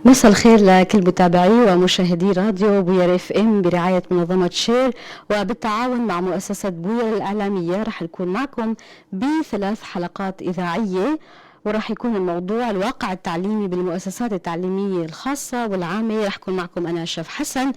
مساء الخير لكل متابعي ومشاهدي راديو بوير FM برعاية منظمة شير وبالتعاون مع مؤسسة بوير الإعلامية. رح نكون معكم بثلاث حلقات إذاعية، وراح يكون الموضوع الواقع التعليمي بالمؤسسات التعليمية الخاصة والعامة. رح أكون معكم أنا شيف حسن.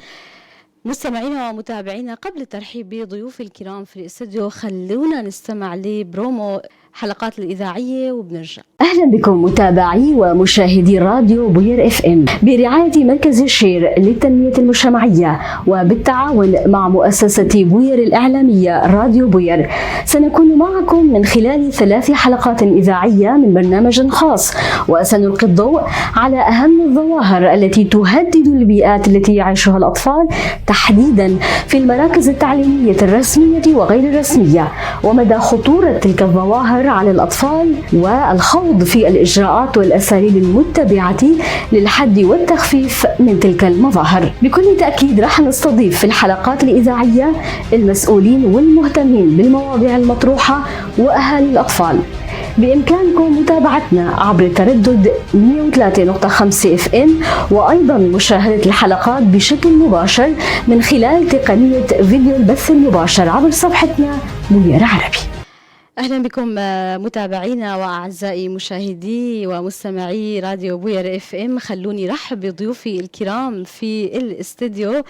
مستمعينا ومتابعينا، قبل الترحيب بضيوفي الكرام في الاستوديو خلونا نستمع لبرومو حلقات الإذاعية وبنرجع. أهلا بكم متابعي ومشاهدي راديو بوير FM برعاية مركز شير للتنمية المجتمعية وبالتعاون مع مؤسسة بوير الإعلامية راديو بوير. سنكون معكم من خلال 3 حلقات إذاعية من برنامج خاص، وسنلقي الضوء على أهم الظواهر التي تهدد البيئات التي يعيشها الأطفال تحديدا في المراكز التعليمية الرسمية وغير الرسمية، ومدى خطورة تلك الظواهر على الأطفال والخوض في الإجراءات والأساليب المتبعة للحد والتخفيف من تلك المظاهر. بكل تأكيد رح نستضيف في الحلقات الإذاعية المسؤولين والمهتمين بالمواضيع المطروحة وأهالي الأطفال. بإمكانكم متابعتنا عبر التردد 103.5 FM، وأيضا مشاهدة الحلقات بشكل مباشر من خلال تقنية فيديو البث المباشر عبر صفحتنا بوير عربي. أهلا بكم متابعينا وأعزائي مشاهدي ومستمعي راديو بوير FM. خلوني رحب بضيوفي الكرام في الاستديو،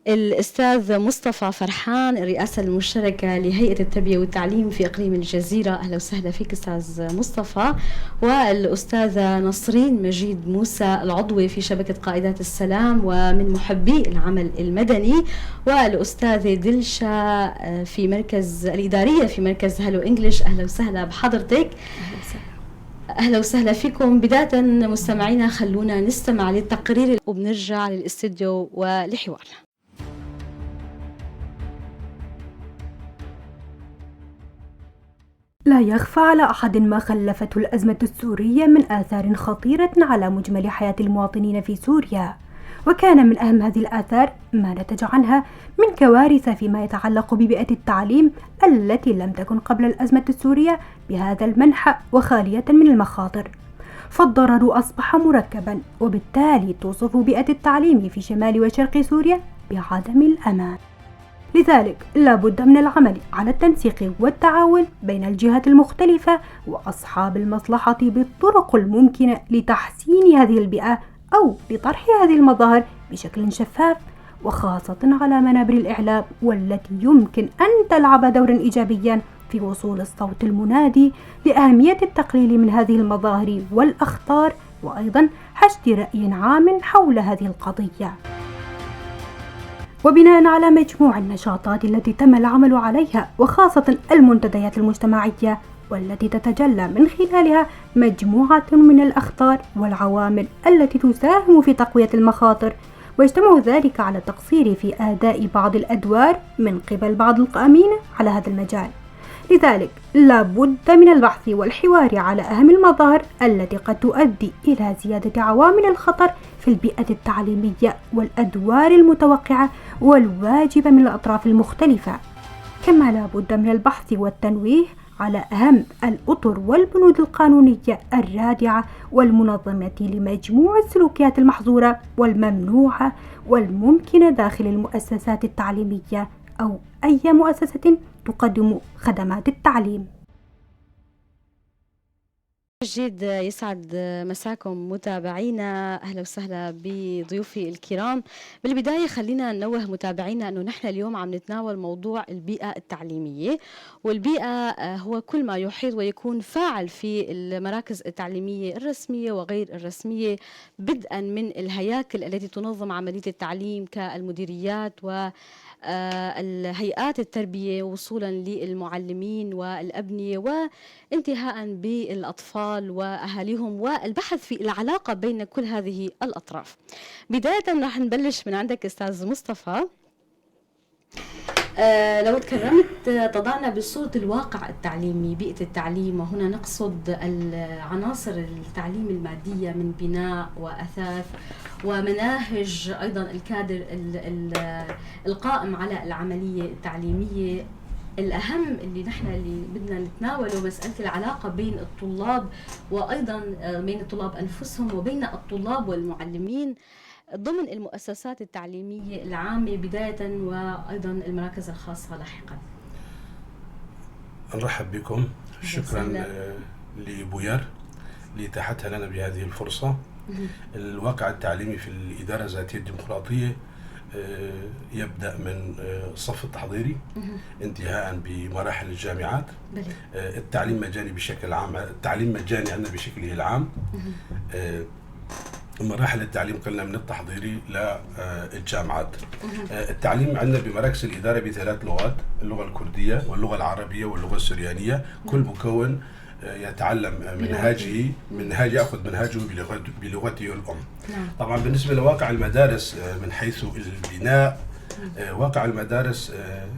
الأستاذ مصطفى فرحان، الرئاسة المشتركة لهيئة التربية والتعليم في إقليم الجزيرة. أهلا وسهلا فيك أستاذ مصطفى. والأستاذة نصرين مجيد موسى، العضوة في شبكة قائدات السلام ومن محبي العمل المدني. والأستاذة دلشة في مركز الإدارية في مركز Hello English. أهلا وسهلا بحضرتك. أهلا وسهلا فيكم. بداية مستمعينا خلونا نستمع للتقرير وبنرجع للاستديو ولحوارنا. لا يخفى على أحد ما خلفته الأزمة السورية من آثار خطيرة على مجمل حياة المواطنين في سوريا، وكان من أهم هذه الآثار ما نتج عنها من كوارث فيما يتعلق ببيئة التعليم التي لم تكن قبل الأزمة السورية بهذا المنحى وخالية من المخاطر، فالضرر أصبح مركبا، وبالتالي توصف بيئة التعليم في شمال وشرق سوريا بعدم الأمان. لذلك لا بد من العمل على التنسيق والتعاون بين الجهات المختلفة وأصحاب المصلحة بالطرق الممكنة لتحسين هذه البيئة أو لطرح هذه المظاهر بشكل شفاف، وخاصة على منابر الإعلام والتي يمكن أن تلعب دورا إيجابيا في وصول الصوت المنادي لأهمية التقليل من هذه المظاهر والأخطار، وأيضا حشد رأي عام حول هذه القضية. وبناء على مجموع النشاطات التي تم العمل عليها، وخاصة المنتديات المجتمعية والتي تتجلى من خلالها مجموعة من الأخطار والعوامل التي تساهم في تقوية المخاطر، ويجتمع ذلك على التقصير في أداء بعض الأدوار من قبل بعض القائمين على هذا المجال. لذلك لا بد من البحث والحوار على أهم المظاهر التي قد تؤدي إلى زيادة عوامل الخطر في البيئة التعليمية والأدوار المتوقعة والواجبة من الأطراف المختلفة. كما لا بد من البحث والتنويه على أهم الأطر والبنود القانونية الرادعة والمنظمة لمجموع السلوكيات المحظورة والممنوعة والممكنة داخل المؤسسات التعليمية أو أي مؤسسة تقدم خدمات التعليم. جديد يسعد مساكم متابعينا، أهلا وسهلا بضيوفي الكرام. بالبداية خلينا ننوه متابعينا أنه نحن اليوم عم نتناول موضوع البيئة التعليمية، والبيئة هو كل ما يحيط ويكون فاعل في المراكز التعليمية الرسمية وغير الرسمية، بدءا من الهياكل التي تنظم عملية التعليم كالمديريات و الهيئات التربية، وصولا للمعلمين والأبنية، وانتهاء بالأطفال وأهاليهم، والبحث في العلاقة بين كل هذه الأطراف. بداية رح نبلش من عندك أستاذ مصطفى. لو تكرمت تضعنا بصورة الواقع التعليمي، بيئة التعليم، وهنا نقصد العناصر التعليم المادية من بناء وأثاث ومناهج، أيضا الكادر القائم على العملية التعليمية. الأهم اللي نحن اللي بدنا نتناوله مسألة العلاقة بين الطلاب، وأيضا بين الطلاب أنفسهم وبين الطلاب والمعلمين ضمن المؤسسات التعليمية العامة بداية، وأيضا المراكز الخاصة لاحقا. نرحب بكم، شكرا لبوير لإتاحتها لنا بهذه الفرصة. الواقع التعليمي في الإدارة الذاتية الديمقراطية يبدأ من الصف التحضيري انتهاء بمراحل الجامعات. التعليم مجاني بشكل عام، التعليم مجاني عندنا بشكله العام. مراحل التعليم قلنا من التحضيري للجامعات. التعليم عندنا بمراكز الإدارة بثلاث لغات، اللغة الكردية واللغة العربية واللغة السريانية. كل مكون يتعلم منهاجه، منهاج يأخذ منهاجه بلغته الأم. طبعا بالنسبة لواقع المدارس من حيث البناء، واقع المدارس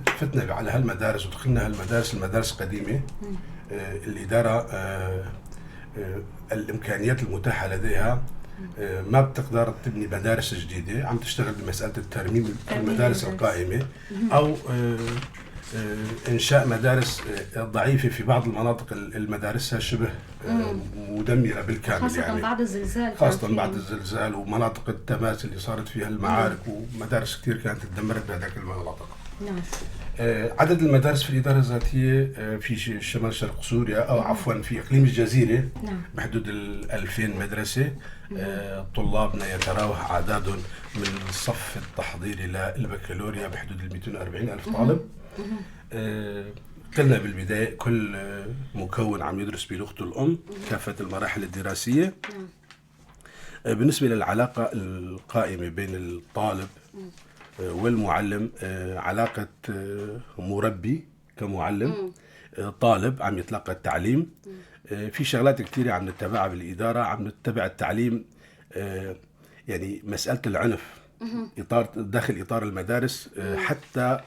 فتنا على هالمدارس ودخلنا هالمدارس، المدارس قديمة. الإدارة الإمكانيات المتاحة لديها ما بتقدر تبني مدارس جديدة، عم تشتغل بمسألة الترميم المدارس القائمة أو إنشاء مدارس ضعيفة في بعض المناطق، المدارسها شبه مدمرة بالكامل، خاصة يعني بعد الزلزال، خاصة بعد الزلزال ومناطق التماس اللي صارت فيها المعارك ومدارس كثير كانت تدمرت بهذاك المناطق. نعم. عدد المدارس في الإدارة الذاتية في شمال شرق سوريا أو عفوا في إقليم الجزيرة بحدود 2000 مدرسة. طلابنا يتراوح أعدادهم من الصف التحضيري للبكالوريا بحدود 240 ألف طالب. قلنا بالبداية كل مكون عم يدرس بلغته الأم كافة المراحل الدراسية. بالنسبة للعلاقة القائمة بين الطالب والمعلم، علاقة مربي كمعلم، طالب عم يتلقى التعليم. في شغلات كثيرة عم نتبعها بالإدارة، عم نتبع التعليم، يعني مسألة العنف إطار داخل إطار المدارس، حتى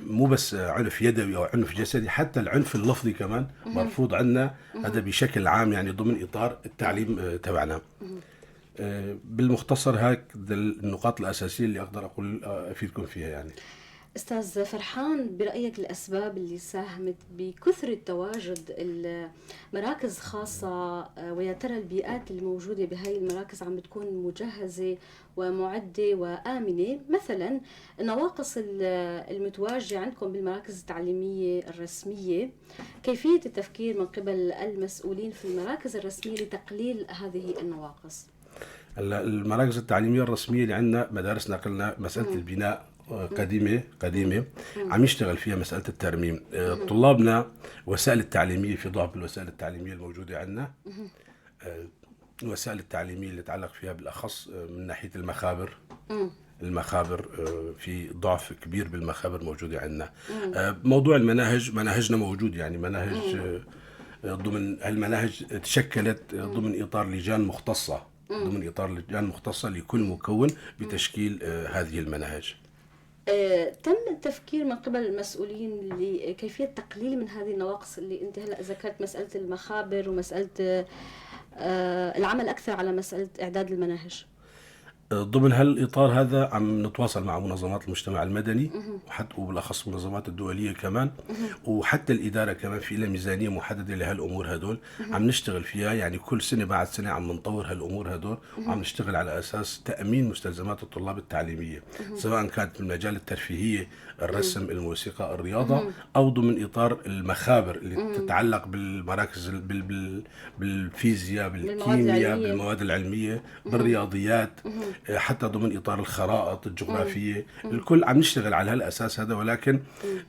مو بس عنف يدوي أو عنف جسدي، حتى العنف اللفظي كمان مرفوض عندنا، هذا بشكل عام يعني ضمن إطار التعليم تبعنا. بالمختصر هاك النقاط الأساسية اللي أقدر أقول أفيدكم فيها يعني. أستاذ فرحان، برأيك الأسباب اللي ساهمت بكثرة تواجد المراكز خاصة، ويا ترى البيئات الموجودة بهاي المراكز عم بتكون مجهزة ومعدة وآمنة؟ مثلا النواقص المتواجدة عندكم بالمراكز التعليمية الرسمية، كيفية التفكير من قبل المسؤولين في المراكز الرسمية لتقليل هذه النواقص؟ المراكز التعليمية الرسمية اللي عندنا مدارسنا قلنا مسألة البناء قديمة عم يشتغل فيها مسألة الترميم. طلابنا وسائل التعليمية في ضعف الوسائل التعليمية الموجودة عندنا. الوسائل التعليمية اللي تعلق فيها بالأخص من ناحية المخابر، المخابر في ضعف كبير بالمخابر موجودة عندنا. موضوع المناهج، مناهجنا موجود يعني مناهج ضمن المناهج تشكلت ضمن إطار لجان مختصة، ضمن إطار لجان مختصة لكل مكون بتشكيل هذه المناهج. تم التفكير من قبل المسؤولين لكيفية تقليل من هذه النواقص اللي أنت هلأ ذكرت، مسألة المخابر ومسألة العمل أكثر على مسألة إعداد المناهج؟ ضمن هالإطار هذا عم نتواصل مع منظمات المجتمع المدني وحتى وبالأخص المنظمات الدولية كمان، وحتى الإدارة كمان في لها ميزانية محددة لهالأمور هدول عم نشتغل فيها، يعني كل سنة بعد سنة عم نطور هالأمور هدول وعم نشتغل على أساس تأمين مستلزمات الطلاب التعليمية، سواء كانت من مجال الترفيهية، الرسم، الموسيقى، الرياضة، أو ضمن إطار المخابر اللي تتعلق بالمراكز بالفيزياء، بالكيمياء، بالمواد العلمية، بالرياضيات، حتى ضمن إطار الخرائط الجغرافية. الكل عم نشتغل على هالأساس هذا، ولكن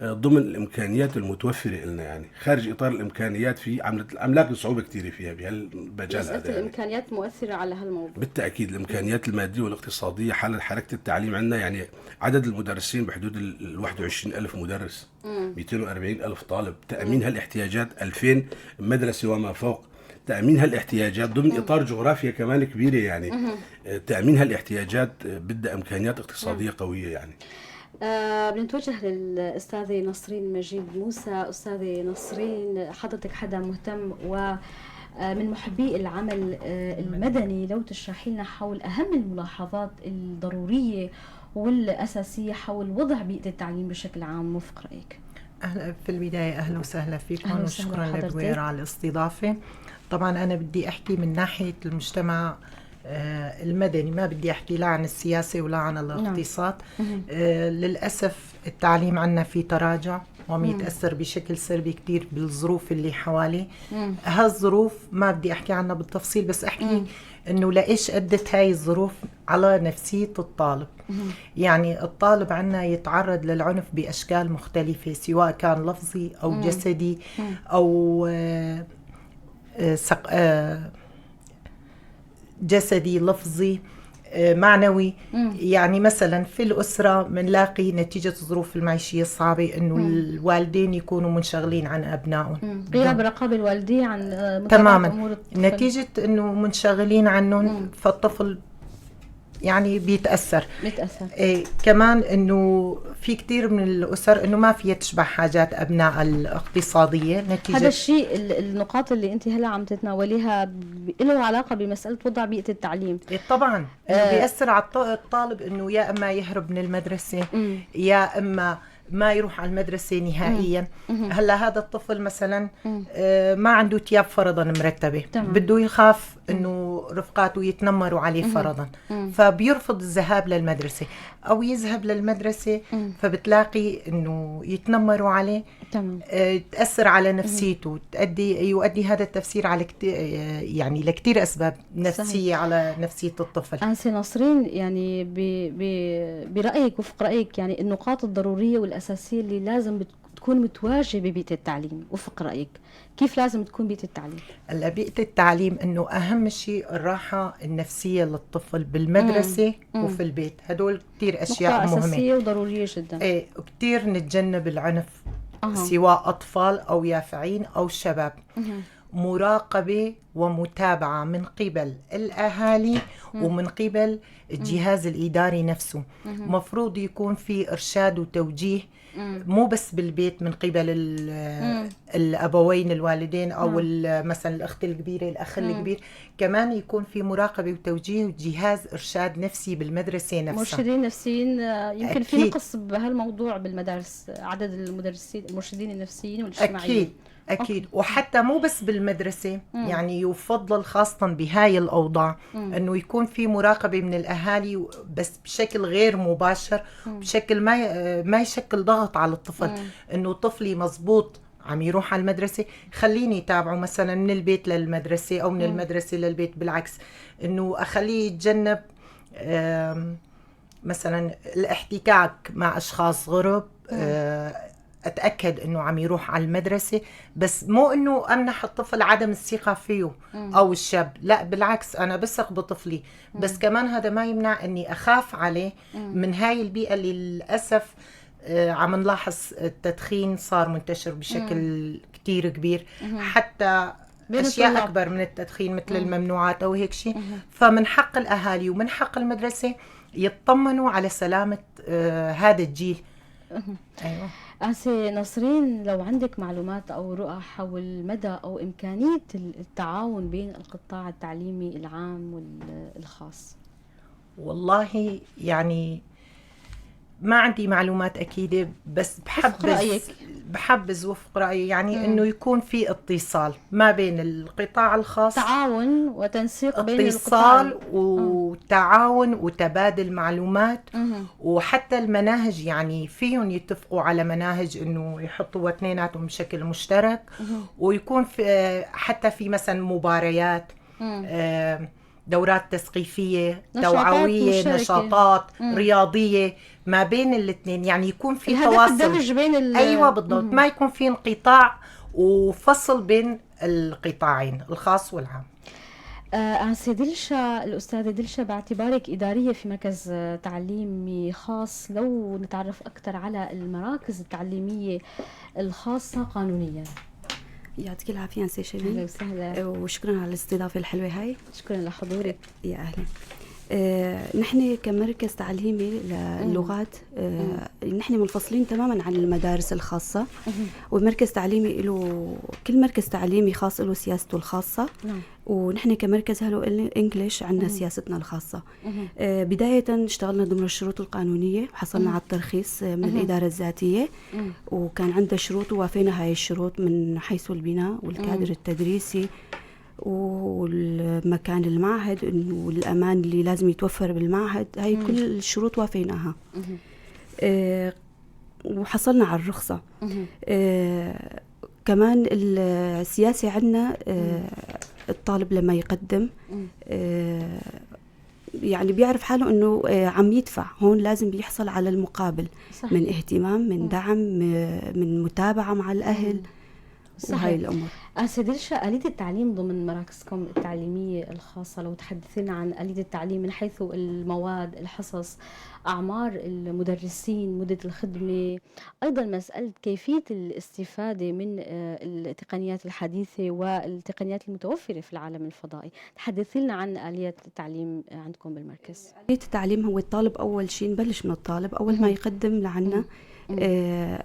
ضمن الإمكانيات المتوفرة لنا، يعني خارج إطار الإمكانيات في عم نلاقي صعوبة كثيرة فيها بهالمجال هذا. يعني الإمكانيات مؤثرة على هالموضوع بالتأكيد، الإمكانيات المادية والاقتصادية. حال حركة التعليم عندنا يعني عدد المدرسين بحدود ال 21,000 مدرس، 240,000 طالب، تأمين هالاحتياجات 2000 مدرسة وما فوق، تأمين هالاحتياجات ضمن إطار جغرافيا كمان كبيرة، يعني تأمين هالاحتياجات بدها إمكانيات اقتصادية قوية يعني. بنتوجه للأستاذة نصرين مجيد موسى. أستاذة نصرين، حضرتك حدا مهتم ومن محبي العمل المدني، لو تشرحي لنا حول أهم الملاحظات الضرورية والأساسية حول وضع بيئة التعليم بشكل عام وفق رأيك. أهلا، في البداية أهلا وسهلا فيكم، وشكرا لبوير على الاستضافة. طبعا أنا بدي أحكي من ناحية المجتمع المدني، ما بدي أحكي لا عن السياسة ولا عن الاقتصاد. نعم. للأسف التعليم عنا في تراجع وعم يتأثر بشكل سلبي كتير بالظروف اللي حواليه. هالظروف ما بدي أحكي عنها بالتفصيل، بس أحكي إنه لإيش أدت هاي الظروف على نفسية الطالب. يعني الطالب عنا يتعرض للعنف بأشكال مختلفة، سواء كان لفظي أو جسدي أو جسدي لفظي معنوي. يعني مثلا في الأسرة بنلاقي نتيجة الظروف المعيشية الصعبة إنه الوالدين يكونوا منشغلين عن أبنائهم، غياب الرقابة الوالدية عن تماما أمور الطفل. نتيجة إنه منشغلين عنهم فالطفل يعني بيتأثر. إيه كمان إنه في كتير من الأسر إنه ما فيها تشبع حاجات أبنائها الاقتصادية نتيجة هذا الشيء. النقاط اللي أنت هلا عم تتناوليها له علاقة بمسألة وضع بيئة التعليم. إيه طبعا بيأثر على الطالب إنه يا إما يهرب من المدرسة يا إما ما يروح على المدرسة نهائيا. هلا هذا الطفل مثلا ما عنده تياب فرضا مرتبة، بده يخاف انه رفقاته يتنمروا عليه فرضا، فبيرفض الذهاب للمدرسة او يذهب للمدرسة، فبتلاقي انه يتنمروا عليه. تأثر على نفسيته، يؤدي هذا التفسير على يعني لكثير اسباب نفسية. صحيح. على نفسية الطفل. أنسة نصرين، يعني برأيك، وفق رأيك، يعني النقاط الضرورية والأساسية اللي لازم تكون متواجهة ببيئة التعليم، وفق رأيك كيف لازم تكون بيئة التعليم؟ هلا بيئة التعليم إنه أهم شيء الراحة النفسية للطفل بالمدرسة وفي البيت، هدول كتير أشياء مهمة، أساسية وضرورية جدا. إيه كتير نتجنب العنف سواء أطفال أو يافعين أو شباب. مراقبة ومتابعة من قبل الأهالي ومن قبل الجهاز الإداري نفسه. مفروض يكون في إرشاد وتوجيه، مو بس بالبيت من قبل الأبوين الوالدين أو مثلا الأخت الكبيرة الأخ الكبير، كمان يكون في مراقبة وتوجيه وجهاز إرشاد نفسي بالمدرسة نفسها، مرشدين نفسيين. يمكن في نقص بهالموضوع بالمدارس، عدد المدرسين المرشدين النفسيين والاجتماعيين. أكيد. وحتى مو بس بالمدرسة، يعني يفضل خاصة بهاي الأوضاع أنه يكون في مراقبة من الأهالي، بس بشكل غير مباشر، بشكل ما يشكل ضغط على الطفل. أنه طفلي مزبوط عم يروح على المدرسة، خليني تابعه مثلا من البيت للمدرسة أو من المدرسة للبيت، بالعكس أنه أخليه يتجنب مثلا الاحتكاك مع أشخاص غرب، أتأكد أنه عم يروح على المدرسة، بس مو أنه أمنح الطفل عدم الثقة فيه أو الشاب، لا بالعكس أنا بثق بطفلي، بس كمان هذا ما يمنع أني أخاف عليه من هاي البيئة اللي للأسف عم نلاحظ التدخين صار منتشر بشكل كتير كبير، حتى أشياء أكبر من التدخين مثل الممنوعات أو هيك شيء. فمن حق الأهالي ومن حق المدرسة يطمنوا على سلامة هذا الجيل. أيوة. أنسة نصرين، لو عندك معلومات أو رؤى حول مدى أو إمكانية التعاون بين القطاع التعليمي العام والخاص. والله يعني ما عندي معلومات أكيدة، بس بحبذ وفق رأيي يعني إنه يكون في اتصال ما بين القطاع الخاص، تعاون وتنسيق بين القطاع، اتصال وتعاون وتبادل معلومات، وحتى المناهج يعني فيهم يتفقوا على مناهج إنه يحطوا اثنيناتهم بشكل مشترك، ويكون في حتى في مثلا مباريات، دورات تثقيفية، توعوية، نشاطات رياضية ما بين الاثنين، يعني يكون في تواصل، الدمج بين أيوة بالضبط، ما يكون في انقطاع وفصل بين القطاعين الخاص والعام. أنسة دلشة، الأستاذة دلشة، باعتبارك إدارية في مركز تعليمي خاص، لو نتعرف أكثر على المراكز التعليمية الخاصة قانونيا. يعطيك العافية أنسة شيرين. أهلا وسهلا، وشكرا على الاستضافة الحلوة هاي. شكرا لحضورك. يا أهلا. نحن كمركز تعليمي للغات نحن منفصلين تماما عن المدارس الخاصة. ومركز تعليمي له، كل مركز تعليمي خاص له سياسته الخاصة. ونحن كمركز Hello English عندنا سياستنا الخاصة. بداية اشتغلنا ضمن الشروط القانونية وحصلنا على الترخيص من الإدارة الذاتية، وكان عندها شروط ووافينا هاي الشروط من حيث البناء والكادر التدريسي والمكان المعهد والأمان اللي لازم يتوفر بالمعهد. هاي كل الشروط وافيناها. وحصلنا على الرخصة. كمان السياسة عندنا الطالب لما يقدم يعني بيعرف حاله انه عم يدفع، هون لازم بيحصل على المقابل. من اهتمام، من دعم، من متابعة مع الأهل. وهي الأمور. آنسة دلشا، آلية التعليم ضمن مراكزكم التعليمية الخاصة، لو تحدثينا عن آلية التعليم من حيث المواد، الحصص، أعمار المدرسين، مدة الخدمة، أيضا مسألة كيفية الاستفادة من التقنيات الحديثة والتقنيات المتوفرة في العالم الفضائي. تحدثي لنا عن آلية التعليم عندكم بالمركز. آلية التعليم هو الطالب، أول شيء نبلش من الطالب، أول ما يقدم لعنا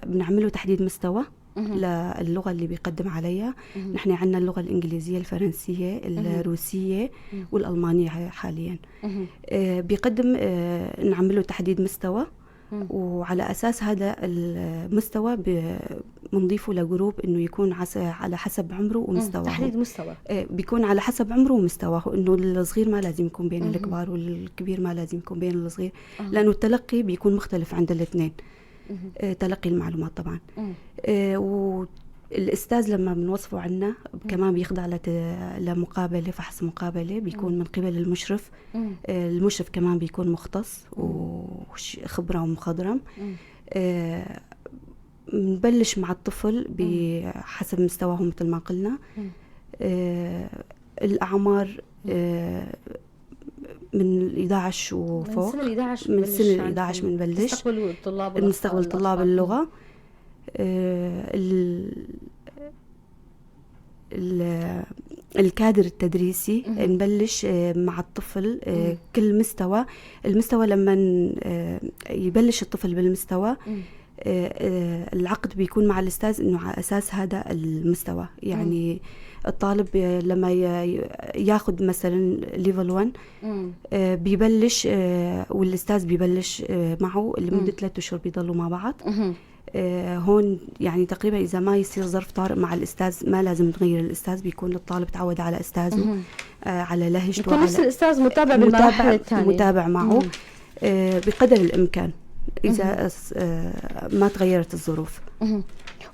بنعمله تحديد مستوى للغة اللي بيقدم عليها. نحن عندنا اللغة الإنجليزية، الفرنسية، الروسية والألمانية حاليا. بيقدم، نعمله تحديد مستوى، وعلى أساس هذا المستوى بنضيفه ل group إنه يكون على حسب عمره ومستواه. تحديد مستوى. بيكون على حسب عمره ومستواه، إنه الصغير ما لازم يكون بين الكبار والكبير ما لازم يكون بين الصغير، لأنه التلقي بيكون مختلف عند الاثنين. تلقي المعلومات طبعا. والأستاذ لما بنوصفه عنا كمان بيخضع لمقابلة، فحص مقابلة بيكون من قبل المشرف. المشرف كمان بيكون مختص وخبرة ومخضرم. بنبلش مع الطفل بحسب مستواه مثل ما قلنا. الأعمار من 11 وفوق، من سنة 11 بنبلش نستقبل الطلاب، نستقبل طلاب اللغة. الكادر التدريسي نبلش مع الطفل كل مستوى. المستوى لما يبلش الطفل بالمستوى العقد بيكون مع الأستاذ إنه على أساس هذا المستوى. يعني الطالب لما ياخد مثلا level 1 بيبلش، والأستاذ بيبلش معه لمدة 3 أشهر بيضلوا مع بعض. هون يعني تقريبا إذا ما يصير ظرف طارئ مع الأستاذ ما لازم تغير الأستاذ، بيكون الطالب تعود على أستاذه، على لهجته، بيكون نفس الأستاذ متابع بالمراحل الثانية، متابع معه بقدر الإمكان إذا ما تغيرت الظروف.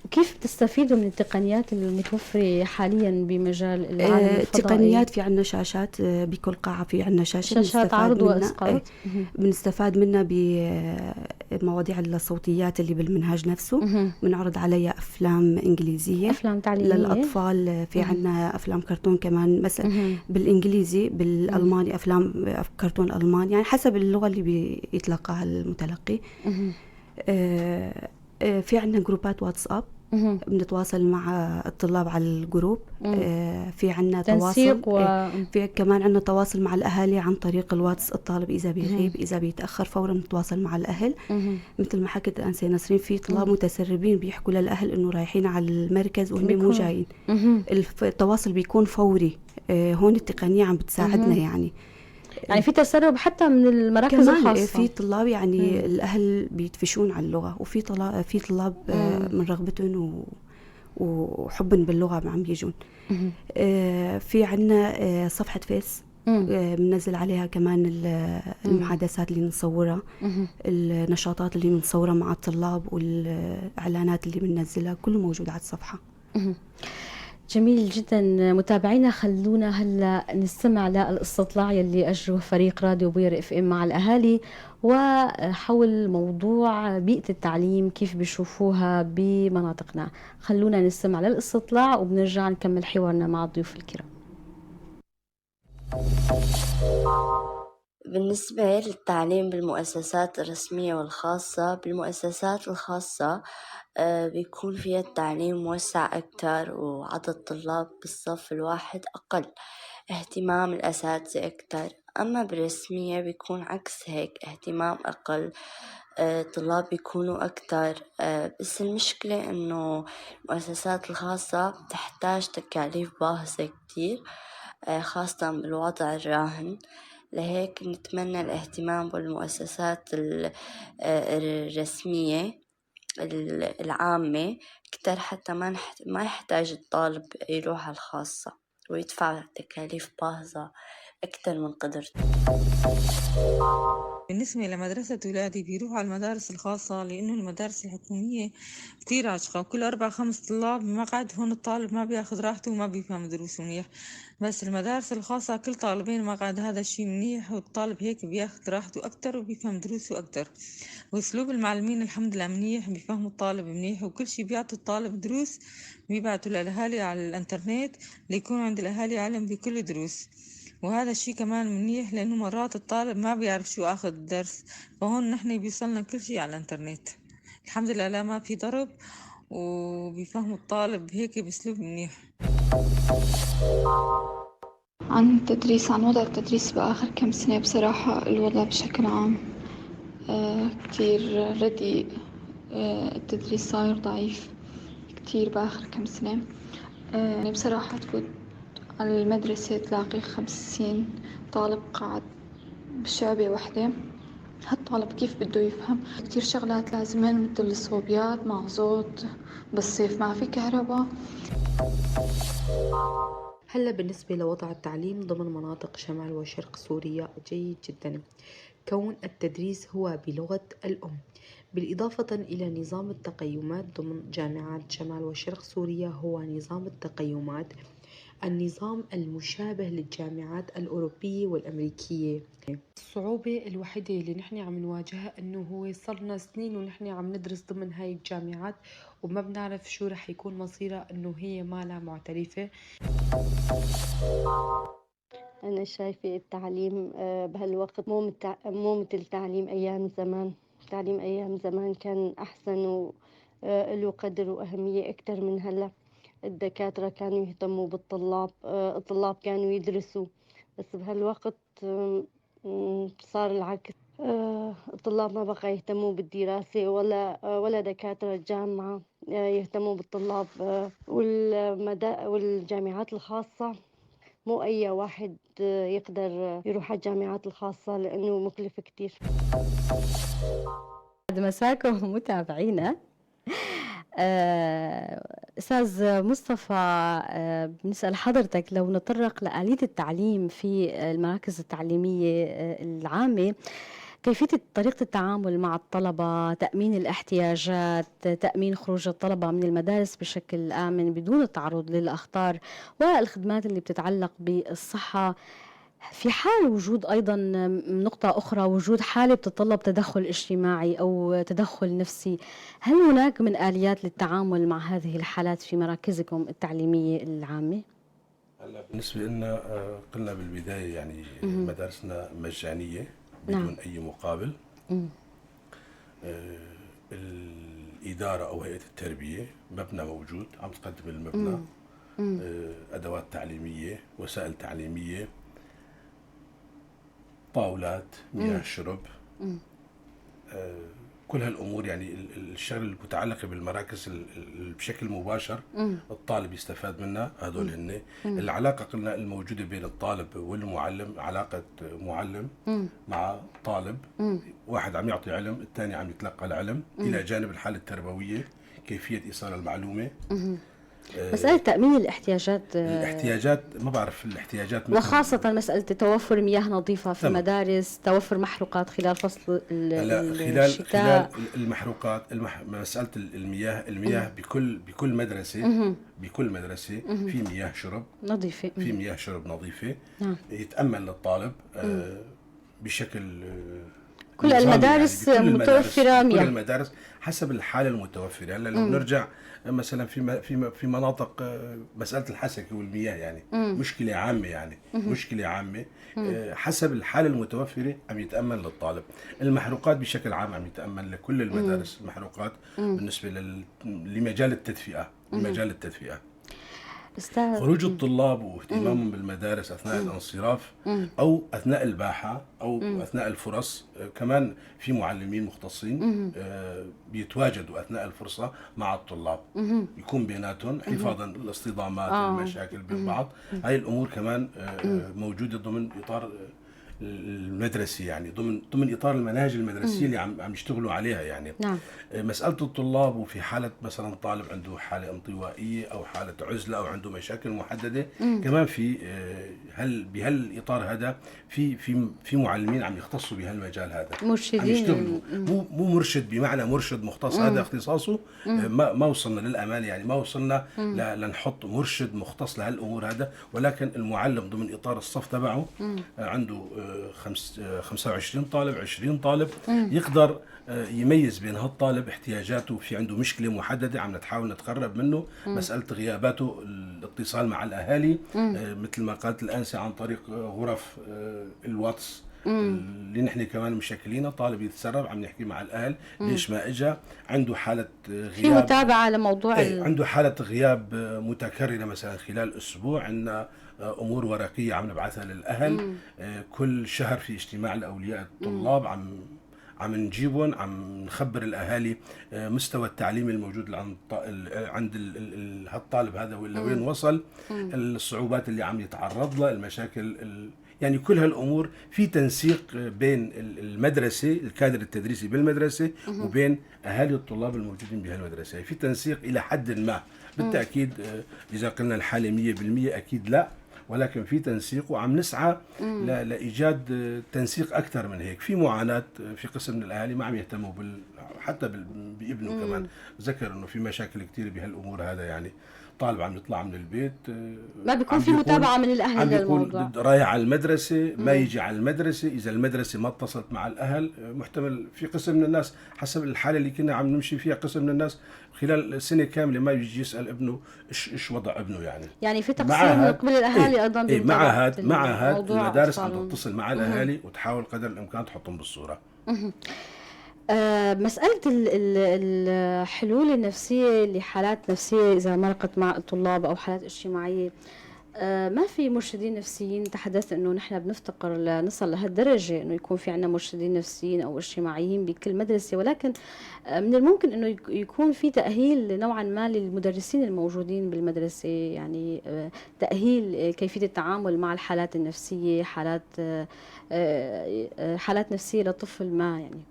وكيف بتستفيدوا من التقنيات المتوفرة حاليا بمجال العالم الفضائي؟ التقنيات في عنا شاشات بكل قاعة، في عنا شاشات عرض وإسقاط، بنستفاد منها بمواضيع الصوتيات اللي بالمنهاج نفسه. بنعرض عليها أفلام إنجليزية، أفلام تعليمية للأطفال، في عنا أفلام كرتون كمان مثلا بالإنجليزي، بالألماني، أفلام كرتون ألماني، يعني حسب اللغة اللي بيتلقاها المتلقي. في عنا جروبات واتساب بنتواصل مع الطلاب على ال group. في عنا تواصل في كمان عنا تواصل مع الأهالي عن طريق الواتس. الطالب إذا بيغيب إذا بيتأخر فورا بنتواصل مع الأهل. مثل ما حكت الأنسة نسرين، في طلاب متسربين بيحكوا للأهل إنه رايحين على المركز وهم مو جايين. التواصل بيكون فوري. هون التقنية عم بتساعدنا. يعني في تسرب حتى من المراكز الخاصة، في طلاب يعني الأهل بيتفشون على اللغة، وفي طلاب من رغبتهم وحبهم باللغة عم بيجون. في عنا صفحة فيس بننزل عليها كمان المحادثات اللي بنصورها، النشاطات اللي بنصورها مع الطلاب، والإعلانات اللي بننزلها، كله موجود على الصفحة. جميل جدا. متابعينا خلونا هلا نستمع للاستطلاع يلي اجروه فريق راديو بوير FM مع الاهالي وحول موضوع بيئة التعليم كيف بيشوفوها بمناطقنا. خلونا نستمع للاستطلاع وبنرجع نكمل حوارنا مع الضيوف الكرام. بالنسبة للتعليم بالمؤسسات الرسمية والخاصة، بالمؤسسات الخاصة بيكون فيها التعليم موسع أكتر وعدد الطلاب بالصف الواحد أقل، اهتمام الأساتذة أكتر. أما بالرسمية بيكون عكس هيك، اهتمام أقل، الطلاب بيكونوا أكتر. بس المشكلة إنه المؤسسات الخاصة بتحتاج تكاليف باهظة كتير، خاصة بالوضع الراهن. لهيك نتمنى الاهتمام بالمؤسسات الرسمية العامة أكتر، حتى ما يحتاج الطالب يروح على الخاصة ويدفع تكاليف باهظة أكتر من قدرته. بالنسبة لمدرسة أولادي بيروحوا على المدارس الخاصة لأنه المدارس الحكومية كتير عشقة، وكل 4-5 طلاب بمقعد، هون الطالب ما بياخد راحته وما بيفهم دروسه منيح. بس المدارس الخاصة كل طالبين مقعد، هذا الشي منيح، والطالب هيك بياخد راحته أكتر وبيفهم دروسه أكتر. وأسلوب المعلمين الحمد لله منيح، بيفهموا الطالب منيح، وكل شي بيعطوا الطالب دروس بيبعتوا للأهالي على الإنترنت ليكون عند الأهالي علم بكل دروس. وهذا الشيء كمان منيح لأنه مرات الطالب ما بيعرف شو أخذ الدرس، فهون نحن بيوصلنا كل شيء على الإنترنت الحمد لله، لا ما في ضرب وبيفهموا الطالب هيك بأسلوب منيح. عن التدريس، عن وضع التدريس بآخر كم سنة، بصراحة الوضع بشكل عام كتير رديء. التدريس صاير ضعيف كتير بآخر كم سنة. بصراحة تفوت على المدرسة تلاقي 50 طالب قاعد بشعبة وحدة، هالطالب كيف بده يفهم؟ كتير شغلات لازمين مثل الصوبيات مازوت، بالصيف ما في كهرباء. هلا بالنسبة لوضع التعليم ضمن مناطق شمال وشرق سوريا جيد جدا، كون التدريس هو بلغة الأم، بالإضافة إلى نظام التقيمات ضمن جامعات شمال وشرق سوريا هو نظام التقيمات، النظام المشابه للجامعات الأوروبية والأمريكية. الصعوبة الوحيدة اللي نحن عم نواجهها إنه هو صرنا سنين ونحن عم ندرس ضمن هاي الجامعات وما بنعرف شو رح يكون مصيرها، إنه هي ما لها معترفة. أنا شايفة التعليم بهالوقت مو مثل تعليم أيام زمان. تعليم أيام زمان كان أحسن وله قدر وأهمية أكتر من هلأ. الدكاترة كانوا يهتموا بالطلاب، الطلاب كانوا يدرسوا، بس بهالوقت صار العكس. الطلاب ما بقى يهتموا بالدراسة ولا دكاترة الجامعة يهتموا بالطلاب. والجامعات الخاصة مو أي واحد يقدر يروح على الجامعات الخاصة لأنه مكلف كتير. مساكم متابعينا. أستاذ مصطفى، بنسأل حضرتك لو نتطرق لآلية التعليم في المراكز التعليمية العامة، كيفية طريقة التعامل مع الطلبة، تأمين الاحتياجات، تأمين خروج الطلبة من المدارس بشكل آمن بدون التعرض للأخطار، والخدمات اللي بتتعلق بالصحة في حال وجود أيضا نقطة أخرى، وجود حالة بتتطلب تدخل اجتماعي أو تدخل نفسي، هل هناك من آليات للتعامل مع هذه الحالات في مراكزكم التعليمية العامة؟ هلا بالنسبة لنا قلنا بالبداية يعني مدارسنا مجانية بدون نعم. أي مقابل. الإدارة أو هيئة التربية مبنى موجود عم تقدم المبنى، أدوات تعليمية، وسائل تعليمية، طاولات، مياه شرب، كل هالامور، يعني الشغل المتعلقة بالمراكز بشكل مباشر الطالب يستفاد منها. هذول هن العلاقة قلنا الموجودة بين الطالب والمعلم، علاقة معلم مع طالب، واحد عم يعطي علم، الثاني عم يتلقى العلم، الى جانب الحالة التربوية، كيفية ايصال المعلومة. مسألة تأمين الاحتياجات، الاحتياجات ما بعرف الاحتياجات، وخاصة مسألة توفر مياه نظيفة في المدارس، توفر محروقات خلال فصل الشتاء. خلال المحروقات، مسألة المياه بكل مدرسة، بكل مدرسة في مياه شرب نظيفة، في مياه شرب نظيفة يتأمن للطالب بشكل كل المدارس يعني متوفرة مياه، كل المدارس حسب الحالة المتوفرة. هلا لو نرجع مثلا في في مناطق مسألة الحسكة والمياه يعني مشكلة عامة، يعني مشكلة عامة حسب الحالة المتوفرة عم يتأمن للطالب. المحروقات بشكل عام عم يتأمن لكل المدارس المحروقات بالنسبة لمجال التدفئة، لمجال التدفئة. استاذ، خروج الطلاب واهتمامهم بالمدارس اثناء الانصراف او اثناء الباحة او اثناء الفرص، كمان في معلمين مختصين بيتواجدوا اثناء الفرصة مع الطلاب، يكون بيناتهم حفاظا الاصطدامات، المشاكل بين بعض. هاي الامور كمان موجودة ضمن اطار المدرسي، يعني ضمن اطار المناهج المدرسية اللي عم يشتغلوا عليها يعني. نعم. مسالة الطلاب، وفي حاله مثلا طالب عنده حاله انطوائية او حاله عزله او عنده مشاكل محددة، كمان في هل بهالاطار هذا في في في معلمين عم يختصوا بهالمجال هذا، مرشدين، عم يشتغلوا. مو مرشد بمعنى مرشد مختص، هذا اختصاصه. ما وصلنا للامانة، يعني ما وصلنا لنحط مرشد مختص لهالامور هذا، ولكن المعلم ضمن اطار الصف تبعه عنده 25 طالب، 20 طالب، يقدر يميز بين هالطالب احتياجاته، في عنده مشكلة محددة عم نتحاول نتقرب منه، مسالة غياباته، الاتصال مع الاهالي، مثل ما قالت الانسة عن طريق غرف الواتس اللي نحن كمان مشكلينها، طالب يتسرب عم نحكي مع الاهل ليش ما اجى، عنده حاله غياب، في متابعه لموضوع عنده حاله غياب متكررة مثلا خلال اسبوع، عندنا امور ورقية عم نبعثها للاهل، كل شهر في اجتماع لاولياء الطلاب، عم نجيبهم، عم نخبر الاهالي مستوى التعليم الموجود عند هالطالب هذا ولا وين وصل، الصعوبات اللي عم يتعرض لها، المشاكل، يعني كل هالامور في تنسيق بين المدرسة، الكادر التدريسي بالمدرسة، وبين اهالي الطلاب الموجودين بهالمدرسه، في تنسيق الى حد ما. بالتاكيد اذا قلنا الحالة 100% اكيد لا، ولكن في تنسيق، وعم نسعى لايجاد تنسيق اكثر من هيك. في معاناة في قسم من الاهالي ما عم يهتموا حتى بابنه، كمان ذكر انه في مشاكل كثيرة بهالامور هذا، يعني طالب عم يطلع من البيت ما بيكون في متابعه من الاهل للموضوع، رايح على المدرسة ما يجي على المدرسة، اذا المدرسة ما اتصلت مع الاهل محتمل في قسم من الناس حسب الحالة اللي كنا عم نمشي فيها، قسم من الناس خلال سنة كاملة ما يجي يسال ابنه ايش وضع ابنه، يعني في تقصير من قبل الاهالي ايضا. مع هاد المدارس عم تتصل مع الاهالي وتحاول قدر الامكان تحطهم بالصورة. مسألة الحلول النفسية لحالات نفسية إذا مرقت مع الطلاب أو حالات اجتماعية، ما في مرشدين نفسيين. تحدثت أنه نحن بنفتقر لنصل لهالدرجة أنه يكون في عندنا مرشدين نفسيين أو اجتماعيين بكل مدرسة، ولكن من الممكن أنه يكون في تأهيل نوعا ما للمدرسين الموجودين بالمدرسة، يعني تأهيل كيفية التعامل مع الحالات النفسية، حالات نفسية لطفل ما، يعني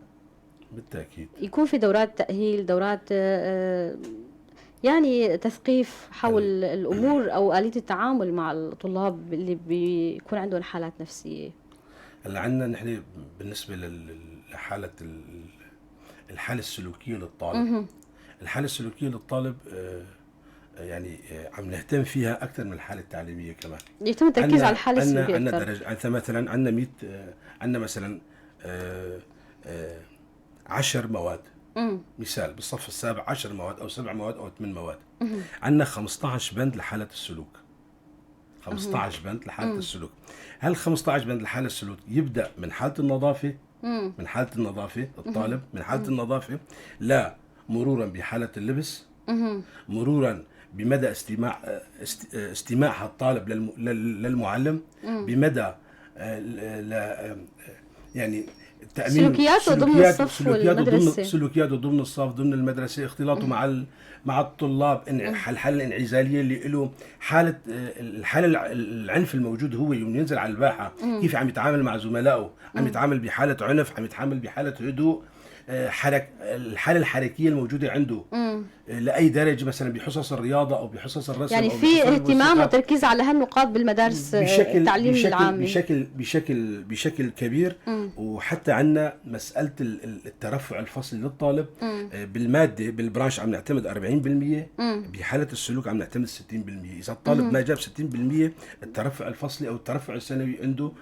بالتأكيد يكون في دورات تأهيل، دورات يعني تثقيف حول الأمور أو آلية التعامل مع الطلاب اللي بيكون عندهم حالات نفسية. هلا عندنا نحن بالنسبة لحالة الحالة السلوكية للطالب، الحالة السلوكية للطالب يعني عم نهتم فيها أكثر من الحالة التعليمية كمان. يتم التركيز على الحالة السلوكية أكثر. عندنا درجة مثلا، عندنا 100، عندنا مثلا 10 مواد، مثال بالصف السابع 10 مواد أو 7 مواد أو 8 مواد، عندنا 15 بند لحالة السلوك، 15 بند لحالة السلوك. هل 15 بند لحالة السلوك يبدأ من حالة النظافة، من حالة النظافة الطالب، من حالة النظافة لا مرورا بحالة اللبس، مرورا بمدى استماع الطالب للمعلم، بمدى يعني تأمين سلوكياته ضمن الصف والمدرسة، سلوكياته ضمن الصف ضمن المدرسة، اختلاطه مع الطلاب، الحالة الانعزالية اللي له، حالة الحالة العنف الموجود هو يوم ينزل على الباحة، كيف عم يتعامل مع زملائه، عم يتعامل بحالة عنف، عم يتعامل بحالة هدوء، الحالة الحركية الموجودة عنده لأي درجة، مثلا بحصص الرياضة أو بحصص الرسم، يعني في اهتمام وتركيز على هالنقاط بالمدارس التعليم العام بشكل كبير. وحتى عندنا مسألة الترفع الفصلي للطالب، بالمادة بالبرانش عم نعتمد 40%، بحالة السلوك عم نعتمد 60%. إذا الطالب ما جاب 60% الترفع الفصلي أو الترفع السنوي عنده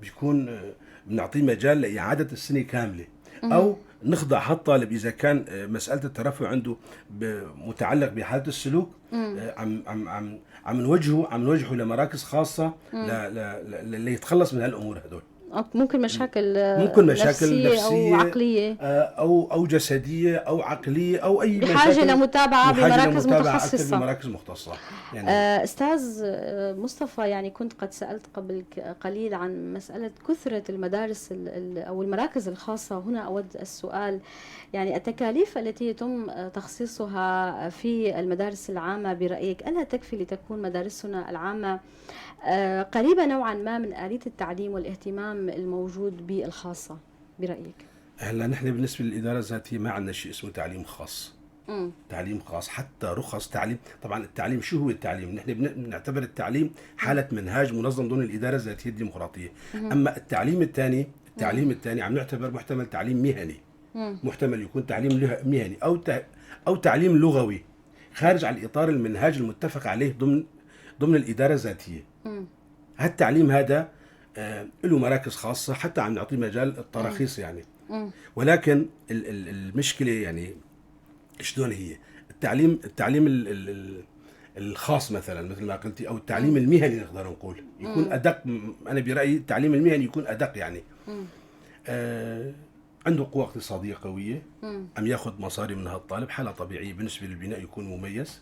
بيكون بنعطيه مجال لإعادة السنة كاملة، أو نخضع هالطالب إذا كان مسألة الترفع عنده متعلق بحالة السلوك، عم عم عم عم نوجهه لمراكز خاصة ليتخلص من هالأمور هدول. ممكن مشاكل ممكن مشاكل نفسية أو عقلية، أو جسدية أو عقلية أو أي بحاجة لمتابعة بمراكز متخصصة. بمراكز مختصة يعني. أستاذ مصطفى، يعني كنت قد سألت قبل قليل عن مسألة كثرة المدارس أو المراكز الخاصة. هنا أود السؤال، يعني التكاليف التي يتم تخصيصها في المدارس العامة برأيك ألا تكفي لتكون مدارسنا العامة قريبة نوعا ما من آلية التعليم والاهتمام الموجود بالخاصة برأيك؟ هلا نحن بالنسبة للإدارة الذاتية ما عندنا شيء اسمه تعليم خاص. تعليم خاص، حتى رخص تعليم. طبعا التعليم شو هو التعليم؟ نحن بنعتبر التعليم حالة منهاج منظم ضمن الإدارة الذاتية الديمقراطية. أما التعليم الثاني، التعليم الثاني عم نعتبر محتمل تعليم مهني، محتمل يكون تعليم مهني أو تعليم لغوي خارج عن الإطار المنهاج المتفق عليه ضمن الإدارة الذاتية. هالتعليم هذا له مراكز خاصة، حتى عم نعطيه مجال التراخيص يعني. ولكن المشكلة يعني شلون هي التعليم الخاص مثلا مثل ما قلتي، أو التعليم المهني نقدر نقول يكون أدق. أنا برأيي التعليم المهني يكون أدق يعني. عنده قوة اقتصادية قوية، عم ياخذ مصاري من هالطالب، حالة طبيعية بالنسبة للبناء يكون مميز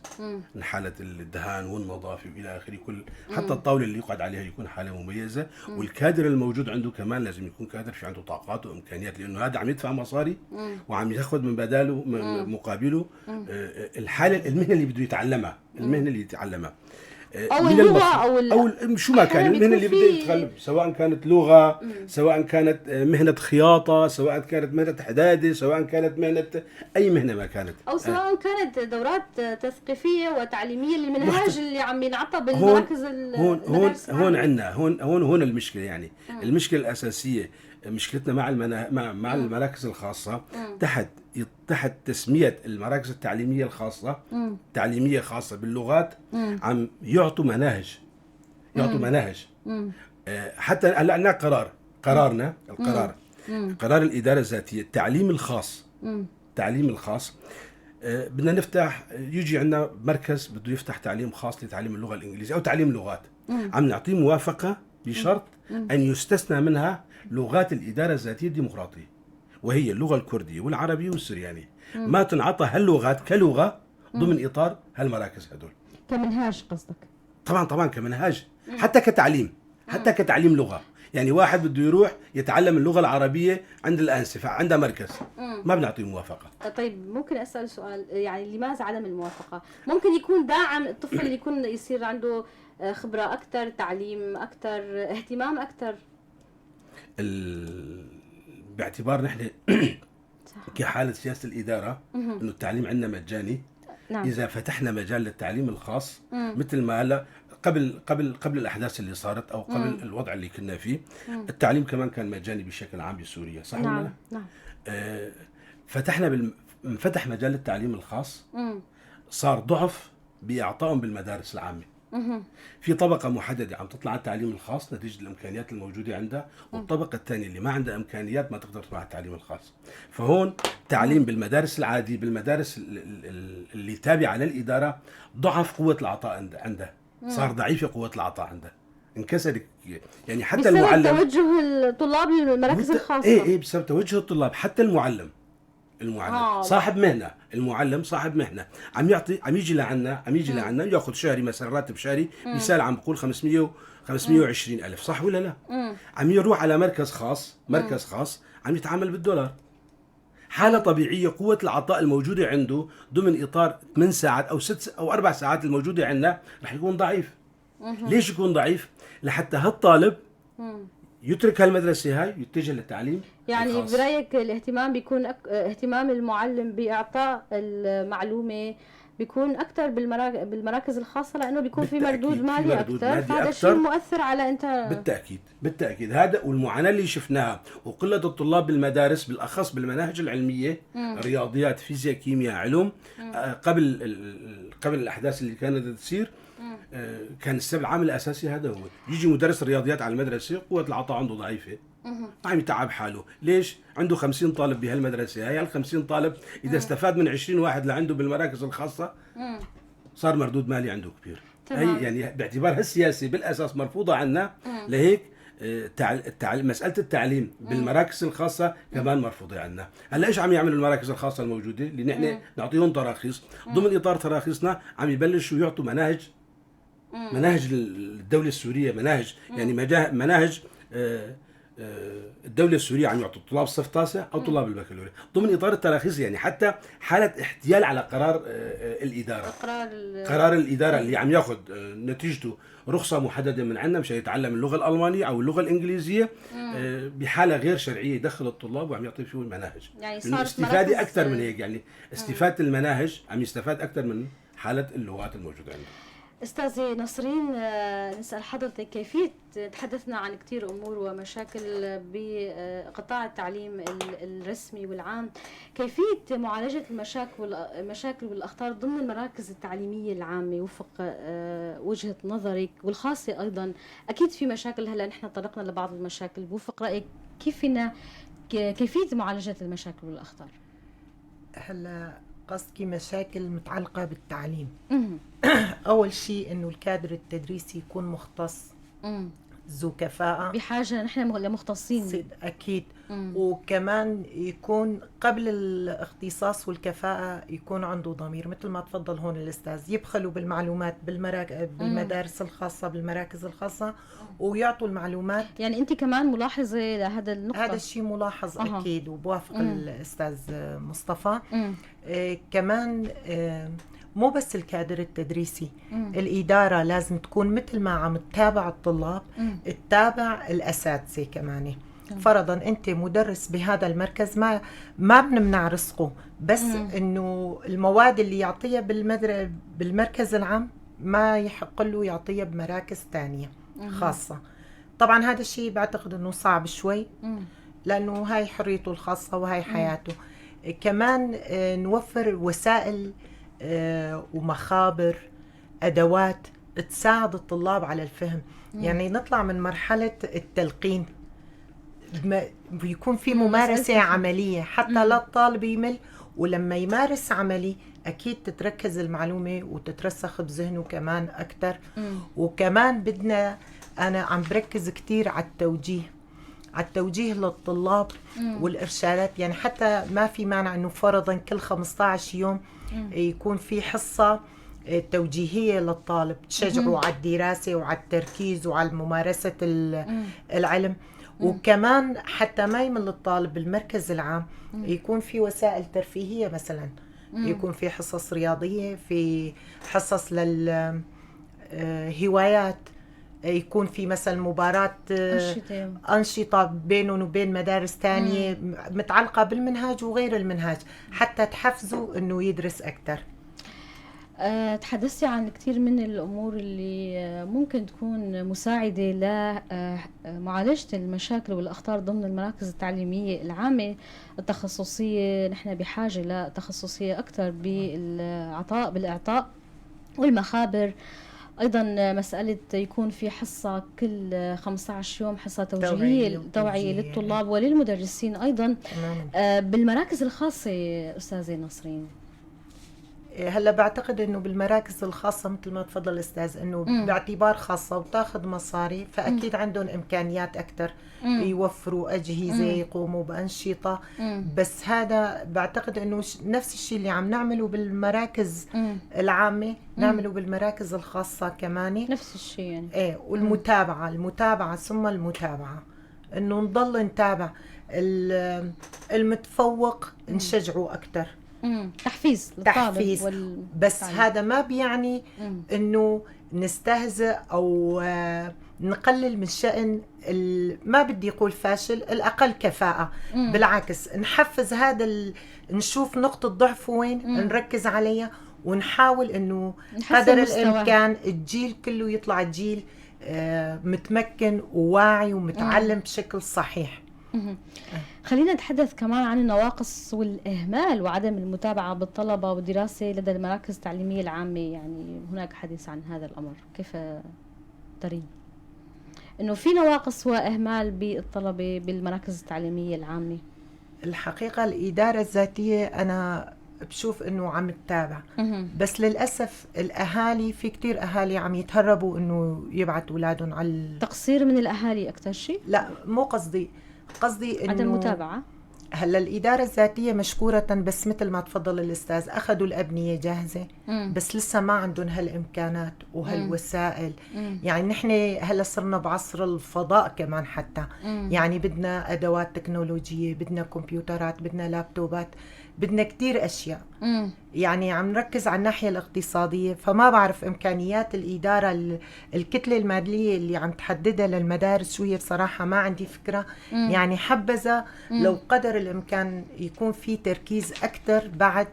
من حالة الدهان والنظافة وإلى آخره، كل حتى الطاولة اللي يقعد عليها يكون حالة مميزة. والكادر الموجود عنده كمان لازم يكون كادر في عنده طاقات وإمكانيات، لأنه هذا عم يدفع مصاري وعم ياخذ من بداله مقابله الحالة المهنة اللي بده يتعلمها، المهنة اللي يتعلمها أو اللغة أو شو ما كان المهنة اللي بده يتغلب، سواء كانت لغة، سواء كانت مهنة خياطة، سواء كانت مهنة حدادة، سواء كانت مهنة أي مهنة ما كانت، أو سواء كانت دورات تثقيفية وتعليمية للمنهاج اللي عم ينعطى بالمراكز. هون هون هون عندنا هون هون هون المشكلة يعني. المشكلة الأساسية مشكلتنا مع مع المراكز الخاصة تحت تسمية المراكز التعليمية الخاصة، تعليمية خاصة باللغات، عم يعطوا مناهج، يعطوا مناهج. حتى هلا عندنا قرارنا القرار قرار الإدارة الذاتية التعليم الخاص، التعليم الخاص بدنا نفتح، يجي عندنا مركز بده يفتح تعليم خاص لتعليم اللغة الإنجليزية أو تعليم لغات، عم نعطيه موافقة بشرط أن يستثنى منها لغات الإدارة الذاتية الديمقراطية، وهي اللغة الكردية والعربية والسريانية. ما تنعطى هاللغات كلغة ضمن إطار هالمراكز هدول. كمنهاج قصدك؟ طبعا طبعا كمنهاج، حتى كتعليم، حتى كتعليم لغة. يعني واحد بده يروح يتعلم اللغة العربية عند الأنسة، عندها مركز، ما بنعطيه موافقة. طيب ممكن أسأل سؤال، يعني لماذا عدم الموافقة؟ ممكن يكون داعم الطفل اللي يكون يصير عنده خبرة أكثر، تعليم أكثر، اهتمام أكثر. باعتبار نحن كحالة سياسة الإدارة إنه التعليم عندنا مجاني. نعم. إذا فتحنا مجال للتعليم الخاص مثل ما هلا قبل قبل قبل الأحداث اللي صارت أو قبل الوضع اللي كنا فيه، التعليم كمان كان مجاني بشكل عام بسوريا، صح؟ نعم. ولا؟ نعم. فتحنا انفتح مجال التعليم الخاص، صار ضعف بإعطائهم بالمدارس العامة. في طبقة محددة عم تطلع على التعليم الخاص نتيجة الإمكانيات الموجودة عندها، والطبقة الثانية اللي ما عندها إمكانيات ما تقدر تطلع على التعليم الخاص. فهون تعليم بالمدارس العادية، بالمدارس اللي تابعة للإدارة، ضعف قوة العطاء عندها، صار ضعيفة قوة العطاء عندها، انكسر يعني حتى المعلم. بسبب توجه الطلاب للمراكز الخاصة. ايه بسبب توجه الطلاب، حتى المعلم صاحب مهنة، المعلم صاحب مهنة عم يعطي، عم يجي لعنا، عم يجي لعنا ياخذ شهري مثلا راتب شهري، مثال عم بقول 520 ألف، صح ولا لا؟ عم يروح على مركز خاص، مركز خاص عم يتعامل بالدولار. حالة طبيعية قوة العطاء الموجودة عنده ضمن إطار 8 ساعات أو 6 أو 4 ساعات الموجودة عندنا رح يكون ضعيف. ليش يكون ضعيف؟ لحتى هالطالب يترك هالمدرسة هاي يتجه للتعليم يعني الخاص. برأيك الاهتمام بيكون اهتمام المعلم بإعطاء المعلومة بيكون أكثر بالمراكز الخاصة، لأنه بيكون في مردود مالي أكثر، فهذا الشيء مؤثر على أنت. بالتأكيد بالتأكيد هذا، والمعاناة اللي شفناها وقلة الطلاب بالمدارس بالأخص بالمناهج العلمية، رياضيات، فيزياء، كيمياء، علوم، قبل الأحداث اللي كانت تصير، كان السبب العامل الأساسي هذا هو. يجي مدرس الرياضيات على المدرسة قوة العطاء عنده ضعيفة، عم يتعب حاله، ليش؟ عنده 50 طالب بهالمدرسة هاي، ال 50 طالب إذا استفاد من 20 واحد لعنده بالمراكز الخاصة صار مردود مالي عنده كبير. هي يعني باعتبار هالسياسة بالأساس مرفوضة عنا، لهيك مسالة التعليم بالمراكز الخاصة كمان مرفوضة عندنا. هلا ايش عم يعملوا المراكز الخاصة الموجودة اللي نحن نعطيهم تراخيص؟ ضمن اطار تراخيصنا عم يبلشوا يعطوا مناهج الدولة السورية، مناهج يعني مناهج الدولة السورية عم يعطوا طلاب الصف التاسع او طلاب البكالوريا ضمن اطار التراخيص. يعني حتى حاله احتيال على قرار الادارة، قرار الادارة اللي عم ياخذ نتيجته رخصه محددة من عندنا مشان يتعلم اللغة الالمانية او اللغة الانجليزية بحاله غير شرعية، يدخل الطلاب وعم يعطي فيهم المناهج. يعني صارت استفاده اكثر من هيك، يعني استفاده المناهج عم يستفاد اكثر من حاله اللغات الموجودة عندنا. أستاذة نسرين، نسأل حضرتك كيفية، تحدثنا عن كثير أمور ومشاكل بقطاع التعليم الرسمي والعام، كيفية معالجة المشاكل والأخطار ضمن المراكز التعليمية العامة وفق وجهة نظرك والخاصة أيضا؟ أكيد في مشاكل، هلأ نحن طرقنا لبعض المشاكل، وفق رأيك كيفية معالجة المشاكل والأخطار؟ هلا قصدك مشاكل متعلقة بالتعليم. أول شيء إنه الكادر التدريسي يكون مختص ذو كفاءة، بحاجة نحن لمختصين أكيد. وكمان يكون قبل الاختصاص والكفاءة يكون عنده ضمير، مثل ما تفضل هون الأستاذ، يبخلوا بالمعلومات بالمدارس الخاصة بالمراكز الخاصة ويعطوا المعلومات. يعني أنت كمان ملاحظة لهذا النقطة؟ هذا الشيء ملاحظ أكيد، وبوافق الأستاذ مصطفى. كمان مو بس الكادر التدريسي، الإدارة لازم تكون مثل ما عم تتابع الطلاب تتابع الأساتذة كمان. فرضا أنت مدرس بهذا المركز ما بنمنع رزقه، بس إنه المواد اللي يعطيها بالمركز العام ما يحق له يعطيها بمراكز تانية خاصة. طبعا هذا الشيء بعتقد إنه صعب شوي، لأنه هاي حريته الخاصة وهاي حياته. كمان نوفر وسائل ومخابر، أدوات تساعد الطلاب على الفهم. يعني نطلع من مرحلة التلقين، بيكون في ممارسة عملية حتى لا الطالب يمل، ولما يمارس عملي أكيد تتركز المعلومة وتترسخ بذهنه كمان أكتر. وكمان بدنا، أنا عم بركز كتير على التوجيه، على التوجيه للطلاب والإرشادات. يعني حتى ما في مانع أنه فرضا كل 15 يوم يكون في حصة توجيهية للطالب تشجعه على الدراسة وعلى التركيز وعلى ممارسة العلم. وكمان حتى ما يمل الطالب بالمركز العام يكون في وسائل ترفيهية، مثلا يكون في حصص رياضية، في حصص للهوايات، يكون في مثلا مباراة أنشطة بينهم وبين مدارس تانية متعلقة بالمنهاج وغير المنهاج، حتى تحفزوا أنه يدرس أكثر. تحدثتي عن كثير من الأمور اللي ممكن تكون مساعدة لمعالجة المشاكل والأخطار ضمن المراكز التعليمية العامة التخصصية. نحن بحاجة لتخصصية أكثر بالإعطاء والمخابر. أيضا مسألة يكون في حصة كل 15 يوم، حصة توجيهية توعية للطلاب وللمدرسين أيضا. بالمراكز الخاصة أستاذة نسرين، هلا بعتقد انه بالمراكز الخاصة مثل ما تفضل الاستاذ انه باعتبار خاصة وتاخذ مصاري، فاكيد عندهم امكانيات اكثر، يوفروا اجهزة، يقوموا بانشطه. بس هذا بعتقد انه نفس الشيء اللي عم نعمله بالمراكز العامة نعمله بالمراكز الخاصة كمان، نفس الشيء يعني. ايه، والمتابعة، المتابعة ثم المتابعة، انه نضل نتابع المتفوق، نشجعه اكثر، تحفيز للطالب. تحفيز. بس هذا ما بيعني انه نستهزئ او نقلل من شأن ما بدي اقول فاشل، الاقل كفاءة. بالعكس نحفز هذا نشوف نقطة ضعفه وين، نركز عليها ونحاول انه قدر الامكان الجيل كله يطلع جيل متمكن وواعي ومتعلم بشكل صحيح. خلينا نتحدث كمان عن النواقص والإهمال وعدم المتابعة بالطلبة والدراسة لدى المراكز التعليمية العامة. يعني هناك حديث عن هذا الأمر، كيف ترين أنه في نواقص وإهمال بالطلبة بالمراكز التعليمية العامة؟ الحقيقة الإدارة الذاتية أنا بشوف انه عم تتابع، بس للاسف الاهالي، في كتير اهالي عم يتهربوا انه يبعثوا اولادهم على تقصير من الاهالي اكثر شيء؟ لا، مو قصدي، قصدي انه عدم متابعه. هلا الإدارة الذاتية مشكورة، بس مثل ما تفضل الأستاذ أخذوا الأبنية جاهزة، بس لسه ما عندهم هالإمكانات وهالوسائل. يعني نحن هلا صرنا بعصر الفضاء كمان حتى، يعني بدنا أدوات تكنولوجية، بدنا كمبيوترات، بدنا لابتوبات، بدنا كتير أشياء. يعني عم نركز على الناحية الاقتصادية، فما بعرف إمكانيات الإدارة، الكتلة المالية اللي عم تحددها للمدارس شو هي، بصراحة ما عندي فكرة. يعني حبذا لو قدر الإمكان يكون في تركيز أكثر بعد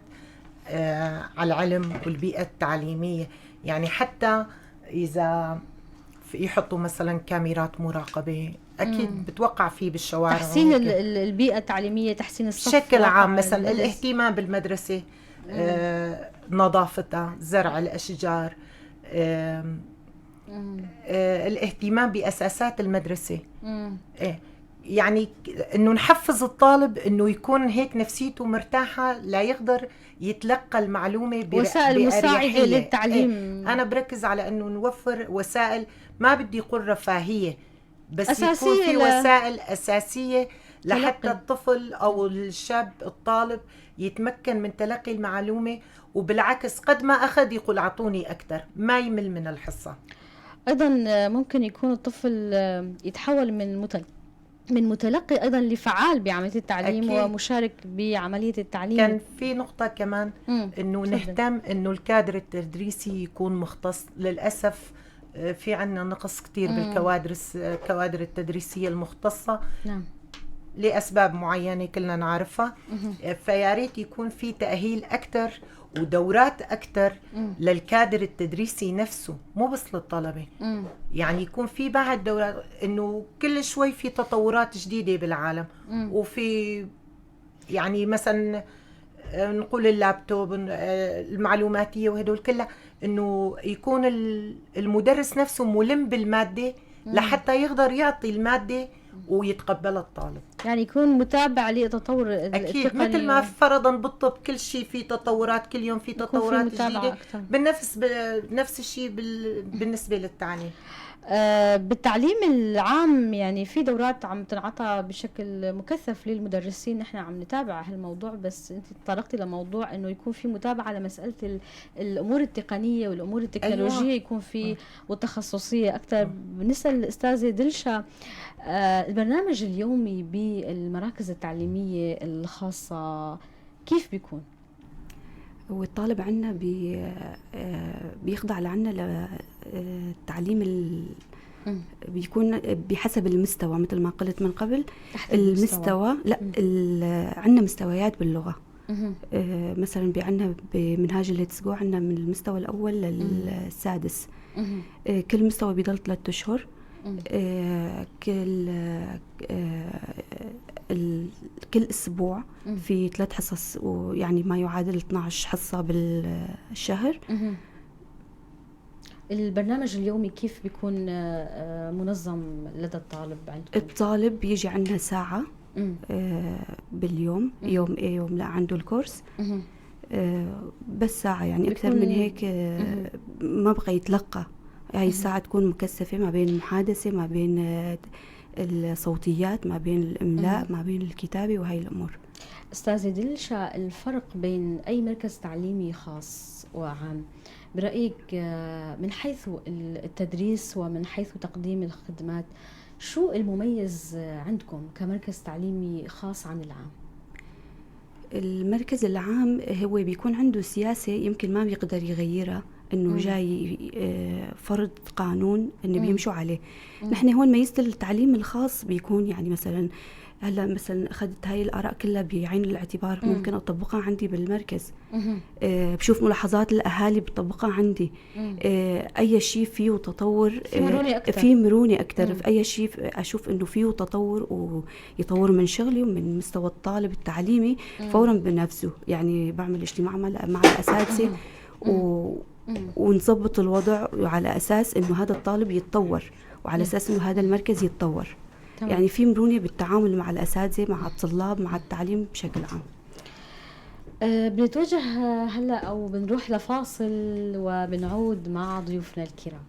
على العلم والبيئة التعليمية. يعني حتى إذا يحطوا مثلا كاميرات مراقبة، أكيد بتوقع فيه بالشوارع، تحسين البيئة التعليمية، تحسين الصف بشكل عام، مثلا الاهتمام بالمدرسة، نظافتها، زرع الأشجار، الاهتمام بأساسات المدرسة. يعني انه نحفز الطالب انه يكون هيك نفسيته مرتاحة لا يقدر يتلقى المعلومة وسائل مساعدة للتعليم. انا بركز على انه نوفر وسائل، ما بدي اقول رفاهية، بس أساسية، يكون في وسائل اساسية لحتى الطفل او الشاب الطالب يتمكن من تلقي المعلومة، وبالعكس قد ما اخذ يقول اعطوني اكثر، ما يمل من الحصة. ايضا ممكن يكون الطفل يتحول من متلقي ايضا لفعال بعملية التعليم. أكيد. ومشارك بعملية التعليم. كان في نقطة كمان انه نهتم انه الكادر التدريسي يكون مختص. للاسف في عندنا نقص كثير بالكوادر، الكوادر التدريسيه المختصة. نعم. لاسباب معينة كلنا نعرفها. فيا ريت يكون في تاهيل اكثر ودورات اكثر للكادر التدريسي نفسه، مو بس للطلبة. يعني يكون في بعد دورات، انه كل شوي في تطورات جديدة بالعالم. وفي يعني مثلا نقول اللابتوب، المعلوماتيه وهدول كلها، انه يكون المدرس نفسه ملم بالماده لحتى يقدر يعطي المادة ويتقبلها الطالب. يعني يكون متابع لتطور اكيد، مثل ما فرضا بالطب كل شيء في تطورات، كل يوم في تطورات جديدة، بنفس الشيء بالنسبة للتعليم. بالتعليم العام يعني في دورات عم تنعطى بشكل مكثف للمدرسين، نحن عم نتابع هالموضوع، بس انت تطرقتي لموضوع انه يكون في متابعه لمسالة الامور التقنية والامور التكنولوجية. أيوة. يكون في والتخصصيه اكثر. بالنسبة للاستاذه دلشا، البرنامج اليومي بالمراكز التعليمية الخاصة كيف بيكون؟ والطالب عندنا بيخضع لعنا للتعليم بيكون بحسب المستوى مثل ما قلت من قبل. المستوى لا، عندنا مستويات باللغة. مثلا عندنا بمنهاج ال Let's Go عندنا من المستوى الأول للسادس. كل مستوى بيضل 3 أشهر. كل أسبوع في 3 حصص، ويعني ما يعادل 12 حصة بالشهر. البرنامج اليومي كيف بيكون منظم لدى الطالب عندكم؟ الطالب بيجي عندنا ساعة باليوم، يوم ايه يوم لا عنده الكورس. بس ساعة، يعني أكثر من هيك ما بقى يتلقى. هاي الساعة تكون مكثفة ما بين المحادثة، ما بين الصوتيات، ما بين الإملاء، ما بين الكتابة وهي الأمور. أستاذة دلشا، الفرق بين أي مركز تعليمي خاص وعام برأيك من حيث التدريس ومن حيث تقديم الخدمات، شو المميز عندكم كمركز تعليمي خاص عن العام؟ المركز العام هو بيكون عنده سياسة يمكن ما بيقدر يغيرها، انه جاي فرض قانون انه بيمشوا عليه. نحن هون ميزة التعليم الخاص بيكون يعني مثلا هلا مثلا اخذت هاي الاراء كلها بعين الاعتبار، ممكن اطبقها عندي بالمركز. بشوف ملاحظات الاهالي بطبقها عندي. اي شيء فيه تطور، في مرونة اكثر، في مرونة اكثر في اي شيء اشوف انه فيه تطور ويطور من شغلي ومن مستوى الطالب التعليمي فورا بنفسه. يعني بعمل اجتماع مع الاساتذة ونظبط الوضع على اساس انه هذا الطالب يتطور وعلى اساس انه هذا المركز يتطور. تمام. يعني في مرونة بالتعامل مع الأساتذة، مع الطلاب، مع التعليم بشكل عام. بنتوجه هلا او بنروح لفاصل وبنعود مع ضيوفنا الكرام.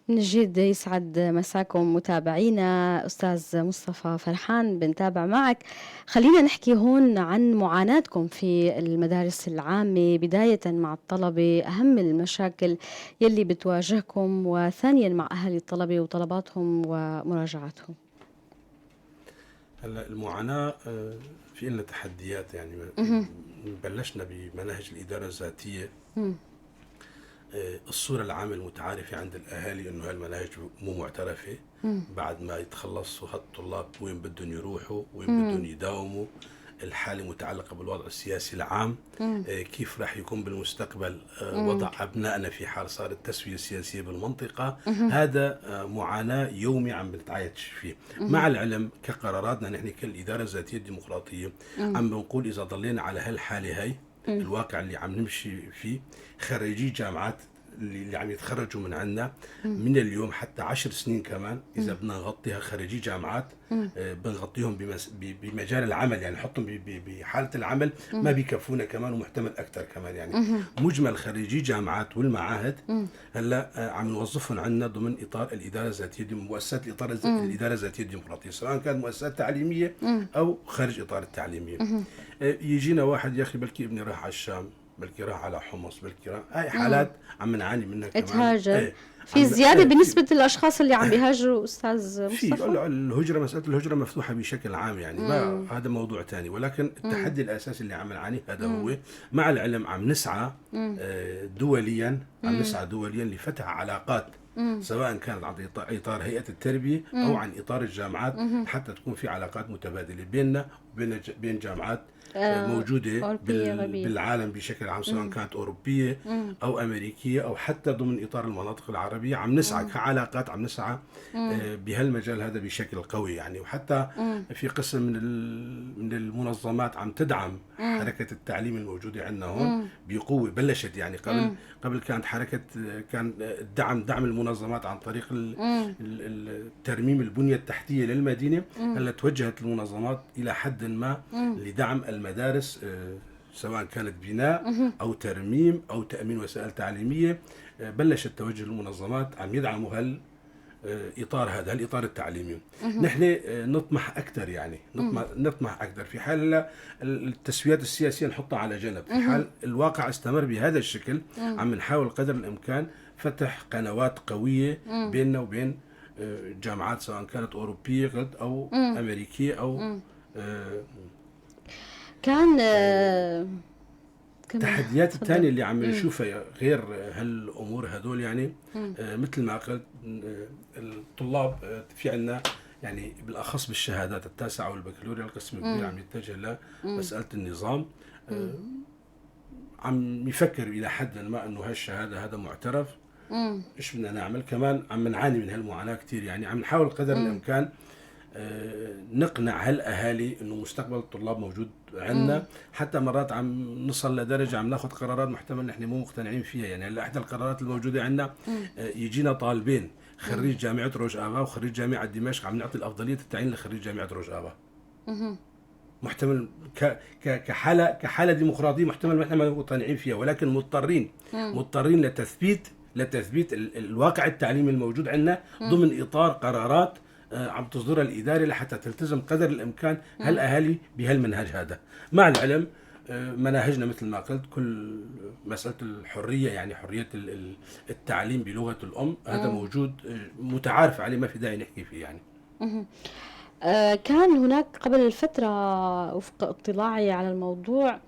من جديد يسعد مساكم متابعينا. أستاذ مصطفى فرحان بنتابع معك. خلينا نحكي هون عن معاناتكم في المدارس العامة، بداية مع الطلبة، أهم المشاكل يلي بتواجهكم، وثانيا مع أهالي الطلبة وطلباتهم ومراجعاتهم. هلا المعاناة في لنا تحديات، يعني بلشنا بمناهج الإدارة الذاتية. الصورة العامة المتعارفة عند الأهالي إنه هالمناهج مو معترفة. بعد ما يتخلصوا هالطلاب وين بدهم يروحوا، وين بدهم يداوموا، الحالة متعلقة بالوضع السياسي العام، كيف راح يكون بالمستقبل وضع أبنائنا في حال صارت تسوية سياسية بالمنطقة. هذا معاناة يومي عم بنتعايش فيه. مع العلم كقراراتنا نحن كالإدارة الذاتية الديمقراطية عم بنقول إذا ضلينا على هالحالة هاي، الواقع اللي عم نمشي فيه، خريجي جامعات اللي عم يتخرجوا من عندنا من اليوم حتى 10 سنين كمان، إذا بدنا نغطيها خريجي جامعات بنغطيهم بمجال العمل، يعني نحطهم بحالة العمل ما بيكفونا كمان، ومحتمل أكثر كمان. يعني مجمل خريجي جامعات والمعاهد هلا عم نوظفهم عندنا ضمن إطار الإدارة الذاتية، مؤسسات الإطار الإدارة الذاتية الديمقراطية، سواء كانت مؤسسات تعليمية أو خارج إطار التعليمية. يجينا واحد يا أخي بلكي ابني راح على الشام، بلكي راح على حمص، بلكي راح، هاي حالات عم نعاني منها كمان. تهاجر. ايه. في زيادة بنسبة الأشخاص اللي عم بيهاجروا أستاذ مصطفى؟ في الهجرة، مسألة الهجرة مفتوحة بشكل عام، يعني ما هذا موضوع ثاني، ولكن التحدي الأساسي اللي عم نعانيه هذا هو. مع العلم عم نسعى دوليا، عم نسعى دوليا لفتح علاقات، سواء كانت عن إطار هيئة التربية أو عن إطار الجامعات، حتى تكون في علاقات متبادلة بيننا وبين جامعات موجودة بالعالم بشكل عام، سواء كانت أوروبية أو أمريكية أو حتى ضمن إطار المناطق العربية. عم نسعى كعلاقات، عم نسعى بهالمجال هذا بشكل قوي يعني. وحتى في قسم من المنظمات عم تدعم حركة التعليم الموجودة عندنا هون بقوة. بلشت يعني قبل كانت حركة، كان الدعم دعم المنظمات عن طريق ترميم البنية التحتية للمدينة. هلا توجهت المنظمات إلى حد ما لدعم المدارس، سواء كانت بناء أو ترميم أو تأمين وسائل تعليمية. بلشت توجه المنظمات عم يدعموا هالإطار هذا، هالإطار التعليمي. نحن نطمح أكثر، يعني نطمح أكثر. في حال التسويات السياسية نحطها على جنب، في حال الواقع استمر بهذا الشكل، عم نحاول قدر الإمكان فتح قنوات قوية بيننا وبين جامعات، سواء كانت أوروبية غد أو أمريكية أو كان التحديات الثانية اللي عم نشوفها غير هالأمور هدول، يعني مثل ما قلت الطلاب في عنا يعني بالأخص بالشهادات التاسعة والبكالوريا القسم الكبير عم يتجه لمسألة النظام. عم يفكر إلى حد ما إنه هالشهادة هذا معترف، إيش بدنا نعمل؟ كمان عم نعاني من هالمعاناة كثير، يعني عم نحاول قدر الإمكان نقنع هالاهالي انه مستقبل الطلاب موجود عندنا. حتى مرات عم نصل لدرجة عم ناخذ قرارات محتمل نحن مو مقتنعين فيها. يعني هلا احدى القرارات الموجودة عندنا، يجينا طالبين خريج جامعه روج افا وخريج جامعه دمشق، عم نعطي الافضلية التعيين لخريج جامعه روج افا. محتمل كحاله ديمقراطية محتمل نحن ما مقتنعين فيها، ولكن مضطرين لتثبيت الواقع التعليمي الموجود عندنا ضمن اطار قرارات عم تصدرها الادارة لحتى تلتزم قدر الامكان هالاهالي بهالمنهج هذا. مع العلم مناهجنا مثل ما قلت، كل مسالة الحرية، يعني حرية التعليم بلغه الام، هذا موجود متعارف عليه، ما في داعي نحكي فيه يعني. كان هناك قبل فترة وفق اطلاعي على الموضوع،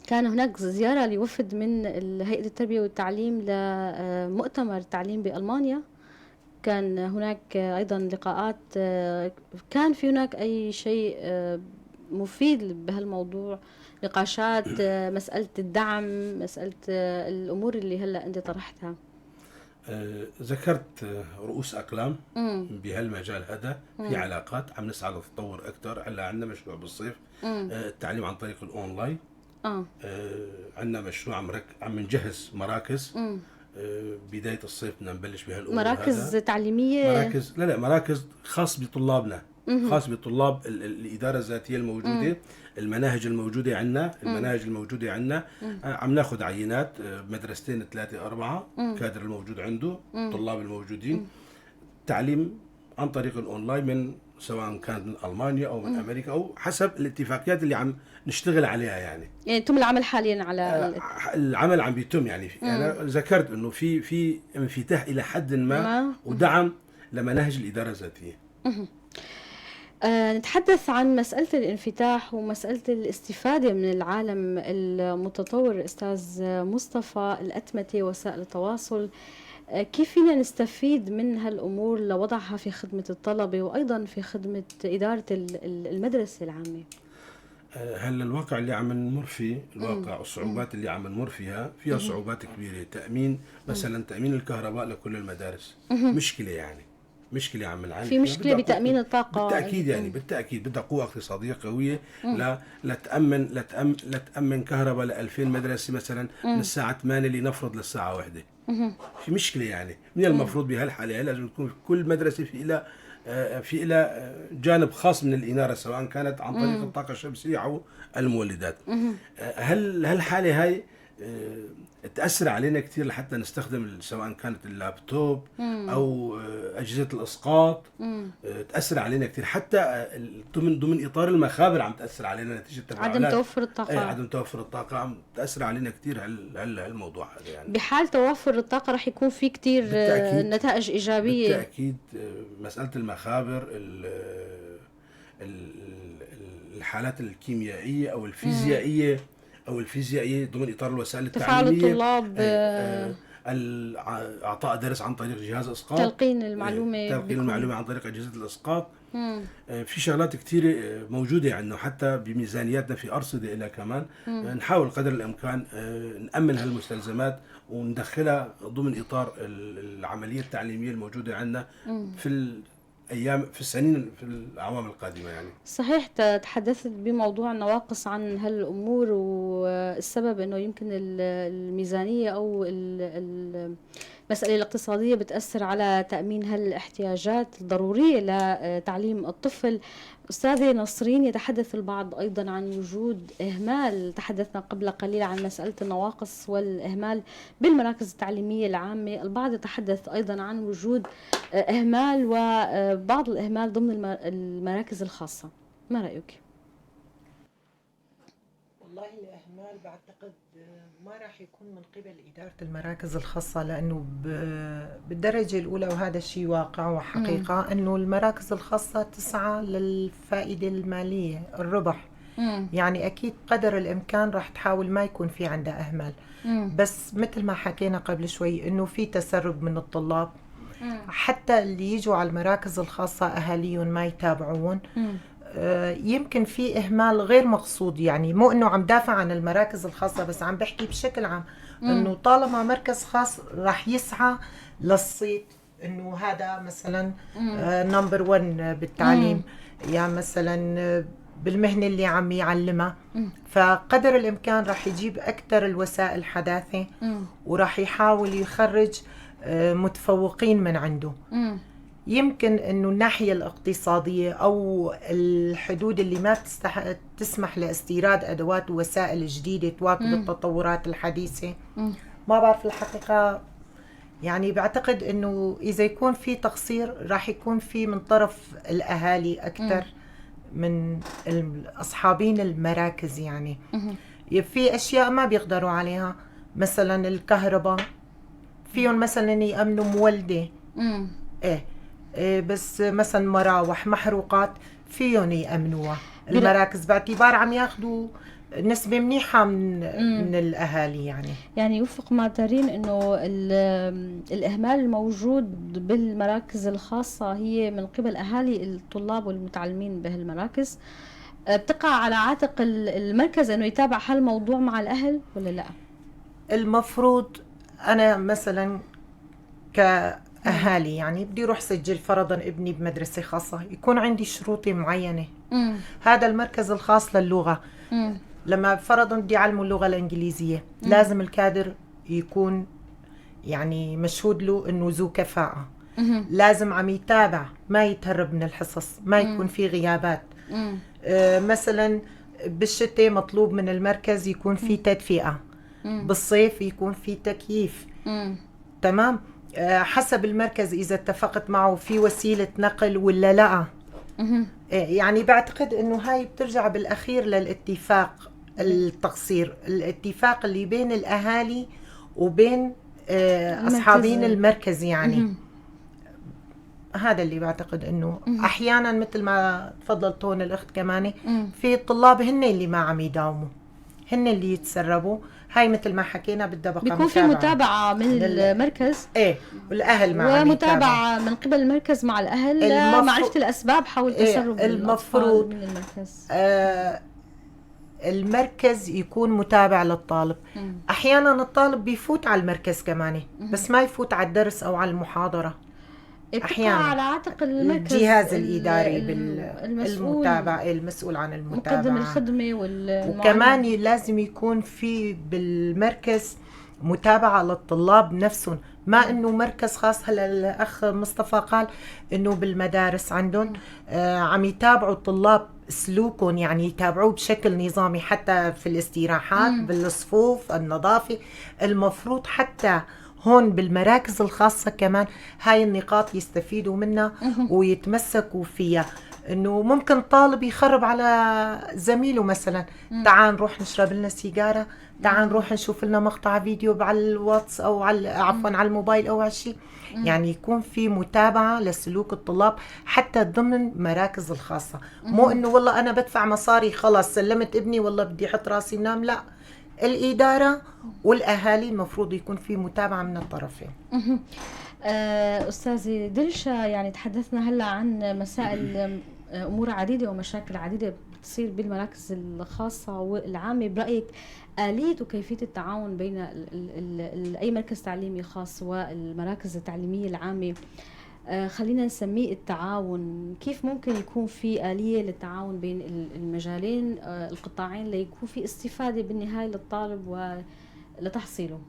كان هناك زيارة لوفد من هيئة التربية والتعليم لمؤتمر التعليم بألمانيا، كان هناك أيضا لقاءات، كان في هناك أي شيء مفيد بهالموضوع، نقاشات، مسألة الدعم، مسألة الأمور اللي هلأ أنت طرحتها؟ ذكرت رؤوس أقلام بهالمجال هذا، في علاقات عم نسعى للتطور أكثر. هلا عندنا مشروع بالصيف التعليم عن طريق الأونلاين. عندنا مشروع عم نجهز مراكز. بداية الصيف بدنا نبلش بهالأمور. مراكز هذا. تعليمية؟ مراكز، لا لا، مراكز خاص بطلابنا، خاص بطلاب الإدارة الذاتية الموجودة. المناهج الموجودة عندنا، المناهج الموجودة عندنا. عم ناخذ عينات، مدرستين، ثلاثة، أربعة، الكادر الموجود عنده، الطلاب الموجودين، تعليم عن طريق الأونلاين، من سواء كانت من ألمانيا أو من أمريكا أو حسب الاتفاقيات اللي عم نشتغل عليها يعني. يعني يتم العمل حاليا على العمل عم بيتم يعني. أنا ذكرت إنه في انفتاح إلى حد ما ودعم لمناهج الإدارة الذاتية. نتحدث عن مسألة الانفتاح ومسألة الاستفادة من العالم المتطور. أستاذ مصطفى، الأتمتة، وسائل التواصل، كيف فينا نستفيد من هالأمور لوضعها في خدمة الطلبة وأيضا في خدمة إدارة المدرسة العامة؟ هلا الواقع اللي عم نمر فيه، الواقع والصعوبات اللي عم نمر فيها صعوبات كبيرة. تأمين مثلا، تأمين الكهرباء لكل المدارس مشكلة، يعني مشكلة عم نعاني في مشكلة بتأمين الطاقة بالتأكيد، يعني بالتأكيد بدها قوة اقتصادية قوية لتأمن كهرباء ل 2000 مدرسة مثلا من الساعة 8 لنفرض للساعة 1. في مشكلة يعني. من المفروض بهالحالة لازم تكون في كل مدرسة في إلى جانب خاص من الإنارة، سواء كانت عن طريق الطاقة الشمسية أو المولدات. هالحالة هاي تأثر علينا كثير لحتى نستخدم سواء كانت اللابتوب أو أجهزة الإسقاط. تأثر علينا كثير حتى ضمن إطار المخابر عم تأثر علينا نتيجة التفاعلات، عدم توفر الطاقة. عدم توفر الطاقة عم تأثر علينا كثير هالموضوع هذا يعني. بحال توفر الطاقة رح يكون في كثير نتائج إيجابية بالتأكيد. مسألة المخابر، الحالات الكيميائية أو الفيزيائية ضمن إطار الوسائل التعليمية، تفاعل الطلاب، إعطاء درس عن طريق جهاز إسقاط، تلقين المعلومة، تلقين المعلومة عن طريق أجهزة الإسقاط. في شغلات كثيرة موجودة عندنا، حتى بميزانياتنا في أرصدة إلى كمان. نحاول قدر الإمكان نأمن هالمستلزمات وندخلها ضمن إطار العملية التعليمية الموجودة عندنا في ايام، في السنين، في الاعوام القادمة يعني. صحيح، تحدثت بموضوع النواقص عن هالامور، والسبب انه يمكن الميزانية او المسالة الاقتصادية بتاثر على تامين هالاحتياجات الضرورية لتعليم الطفل. أستاذة نصرين، يتحدث البعض أيضا عن وجود إهمال، تحدثنا قبل قليل عن مسألة النواقص والإهمال بالمراكز التعليمية العامة، البعض يتحدث أيضا عن وجود إهمال وبعض الإهمال ضمن المراكز الخاصة، ما رأيك؟ والله الإهمال بعتقد ما راح يكون من قبل إدارة المراكز الخاصة، لأنه بالدرجة الأولى، وهذا الشيء واقع وحقيقة، أنه المراكز الخاصة تسعى للفائدة المالية، الربح. يعني أكيد قدر الإمكان راح تحاول ما يكون في عندها أهمال. بس مثل ما حكينا قبل شوي أنه في تسرب من الطلاب، حتى اللي يجوا على المراكز الخاصة أهاليهم ما يتابعون. يمكن في إهمال غير مقصود، يعني مو إنه عم دافع عن المراكز الخاصة، بس عم بحكي بشكل عام إنه طالما مركز خاص راح يسعى للصيت انه هذا مثلا number 1 بالتعليم، يا مثلا بالمهنة اللي عم يعلمها. فقدر الإمكان راح يجيب أكثر الوسائل حداثة، وراح يحاول يخرج متفوقين من عنده. يمكن انه الناحية الاقتصادية او الحدود اللي ما تسمح لاستيراد ادوات ووسائل جديدة تواكب التطورات الحديثة. ما بعرف الحقيقة، يعني بعتقد انه اذا يكون في تقصير راح يكون في من طرف الاهالي اكثر من اصحابين المراكز. يعني في اشياء ما بيقدروا عليها، مثلا الكهرباء، فيهم مثلا يأمنوا مولدة، ايه بس مثلا مراوح، محروقات، فيهم يأمنوها المراكز باعتبار عم ياخذوا نسبة منيحة من الأهالي. يعني يوفق مع تارين إنه الإهمال الموجود بالمراكز الخاصة هي من قبل أهالي الطلاب والمتعلمين بهالمراكز، بتقع على عاتق المركز إنه يتابع هالموضوع مع الأهل ولا لا؟ المفروض أنا مثلا كأهالي يعني بدي أروح سجل فرضا ابني بمدرسة خاصة، يكون عندي شروطي معينة. هذا المركز الخاص للغة، لما فرضا بدي أعلمه اللغة الإنجليزية، لازم الكادر يكون يعني مشهود له إنه ذو كفاءة، لازم عم يتابع، ما يتهرب من الحصص، ما يكون في غيابات. مثلا بالشتاء مطلوب من المركز يكون في تدفئة، بالصيف يكون في تكييف. تمام، حسب المركز إذا اتفقت معه في وسيلة نقل ولا لا. يعني بعتقد إنه هاي بترجع بالأخير للاتفاق، التقصير، الاتفاق اللي بين الأهالي وبين أصحابين المركز. يعني هذا اللي بعتقد إنه أحيانا مثل ما تفضلت هون الأخت كمان، في طلاب هن اللي ما عم يداوموا، هن اللي يتسربوا. هاي مثل ما حكينا بدها بقى بيكون في متابعة من المركز، ايه، والأهل مع ومتابعة من قبل المركز مع الأهل لمعرفة الأسباب حول تسرب المفروض من المركز. المركز يكون متابع للطالب. أحيانا الطالب بيفوت على المركز كمان، بس ما يفوت على الدرس أو على المحاضرة. أحيانا على عاتق المركز الجهاز الإداري بالمتابعة، المسؤول عن المتابعة، مقدم الخدمة وكمان لازم يكون في بالمركز متابعة للطلاب نفسهم، ما إنه مركز خاص. هلا الأخ مصطفى قال إنه بالمدارس عندهم عم يتابعوا الطلاب سلوكهم، يعني يتابعوه بشكل نظامي حتى في الاستراحات، بالصفوف، النظافة. المفروض حتى هون بالمراكز الخاصة كمان هاي النقاط يستفيدوا منها ويتمسكوا فيها. انه ممكن طالب يخرب على زميله مثلا، تعال نروح نشرب لنا سيجارة، تعال نروح نشوف لنا مقطع فيديو على الواتس او على عفوا على الموبايل او على شيء. يعني يكون في متابعة لسلوك الطلاب حتى ضمن مراكز الخاصة. مو انه والله انا بدفع مصاري خلص سلمت ابني والله بدي احط راسي نام، لا، الإدارة والأهالي المفروض يكون في متابعة من الطرفين. أستاذة دلشة، يعني تحدثنا هلا عن مسائل أمور عديدة ومشاكل عديدة بتصير بالمراكز الخاصة والعامة. برأيك آلية وكيفية التعاون بين أي مركز تعليمي خاص والمراكز التعليمية العامة، خلينا نسميه التعاون، كيف ممكن يكون في آلية للتعاون بين المجالين القطاعين ليكون في استفادة بالنهاية للطالب ولتحصيله؟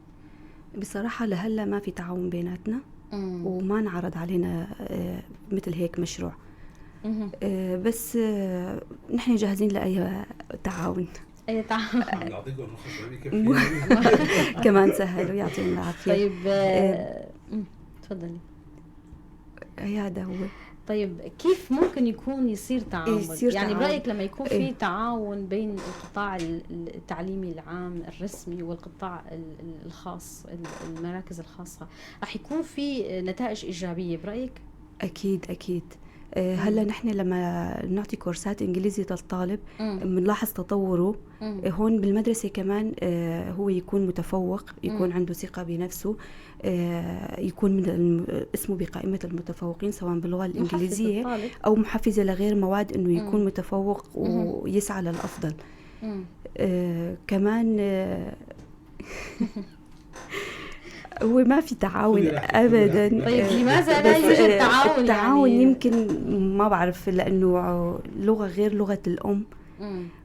بصراحة لهلا ما في تعاون بيناتنا، وما انعرض علينا مثل هيك مشروع. بس نحن جاهزين لأي تعاون. أي تعاون. نعطيكم الرخص كمان سهل ويعطينا العافية. طيب تفضلي. هذا هو. طيب كيف ممكن يكون يصير تعاون؟ يعني برأيك لما يكون في تعاون بين القطاع التعليمي العام الرسمي والقطاع الخاص، المراكز الخاصة، رح يكون في نتائج إيجابية برأيك؟ أكيد أكيد. هلا نحن لما نعطي كورسات انجليزي للطالب بنلاحظ تطوره. هون بالمدرسة كمان هو يكون متفوق، يكون عنده ثقة بنفسه، يكون من اسمه بقائمه المتفوقين سواء باللغة الانجليزية او محفزه لغير مواد، انه يكون متفوق ويسعى للافضل. كمان هو ما في تعاون ابدا. طيب لماذا لا يوجد تعاون؟ التعاون يعني يمكن ما بعرف، لانه لغة غير لغة الام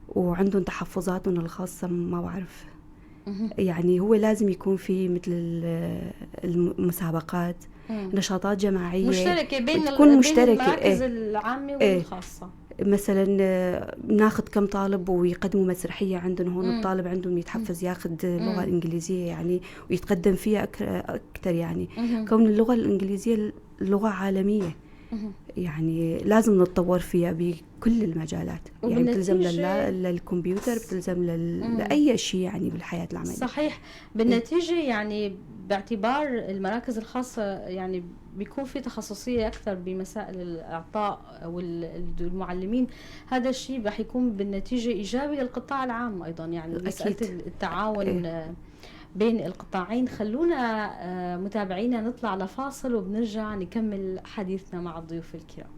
وعندهم تحفظاتهم الخاصة، ما بعرف. يعني هو لازم يكون في مثل المسابقات، نشاطات جماعية مشتركة بين تكون مشتركة المراكز العامة والخاصة. مثلا ناخذ كم طالب ويقدموا مسرحية عندهم هون، الطالب عندهم يتحفز ياخذ اللغة الانجليزية يعني ويتقدم فيها اكثر يعني. كون اللغة الانجليزية لغة عالمية يعني لازم نتطور فيها بكل المجالات، يعني بتلزم للكمبيوتر، بتلزم لأي شيء يعني بالحياة العملية. صحيح. بالنتيجة يعني باعتبار المراكز الخاصة يعني بيكون في تخصصية أكثر بمسائل الإعطاء والمعلمين، هذا الشيء رح يكون بالنتيجة إيجابي للقطاع العام أيضا، يعني مسألة التعاون بين القطاعين. خلونا متابعينا نطلع لفاصل وبنرجع نكمل حديثنا مع الضيوف الكرام.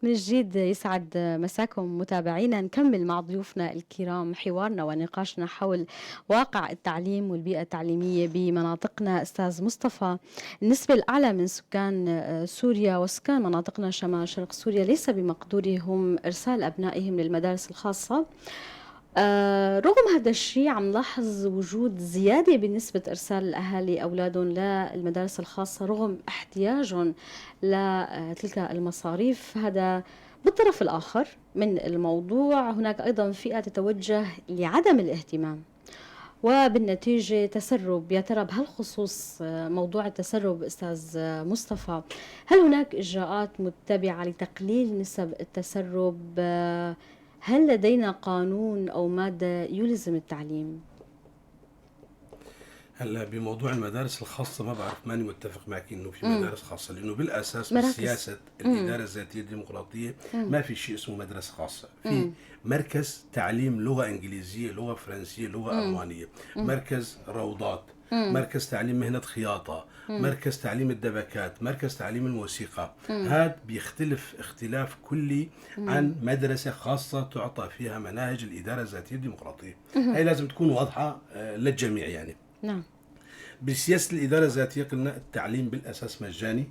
من جديد يسعد مساكم متابعينا. نكمل مع ضيوفنا الكرام حوارنا ونقاشنا حول واقع التعليم والبيئة التعليمية بمناطقنا. أستاذ مصطفى، النسبة الأعلى من سكان سوريا وسكان مناطقنا شمال شرق سوريا ليس بمقدورهم إرسال أبنائهم للمدارس الخاصة. رغم هذا الشيء عم نلاحظ وجود زيادة بنسبة إرسال الأهالي أولادهم للمدارس الخاصة رغم احتياجهم لتلك المصاريف. هذا بالطرف الآخر من الموضوع هناك أيضا فئة تتوجه لعدم الاهتمام وبالنتيجة تسرب. يا ترى بهالخصوص موضوع التسرب أستاذ مصطفى، هل هناك إجراءات متبعة لتقليل نسب التسرب؟ هل لدينا قانون أو مادة يلزم التعليم؟ هلا بموضوع المدارس الخاصة ما بعرف، ماني متفق معك إنه في مدارس خاصة، لأنه بالأساس بسياسة الإدارة الذاتية الديمقراطية ما في شيء اسمه مدرسة خاصة. في مركز تعليم لغة إنجليزية، لغة فرنسية، لغة ألمانية، مركز روضات، مركز تعليم مهنة خياطة، مركز تعليم الدبكات، مركز تعليم الموسيقى. هذا بيختلف اختلاف كلي عن مدرسة خاصة تعطى فيها مناهج الإدارة الذاتية الديمقراطية. هاي لازم تكون واضحة للجميع يعني. نعم. بسياسة الإدارة الذاتية قلنا التعليم بالأساس مجاني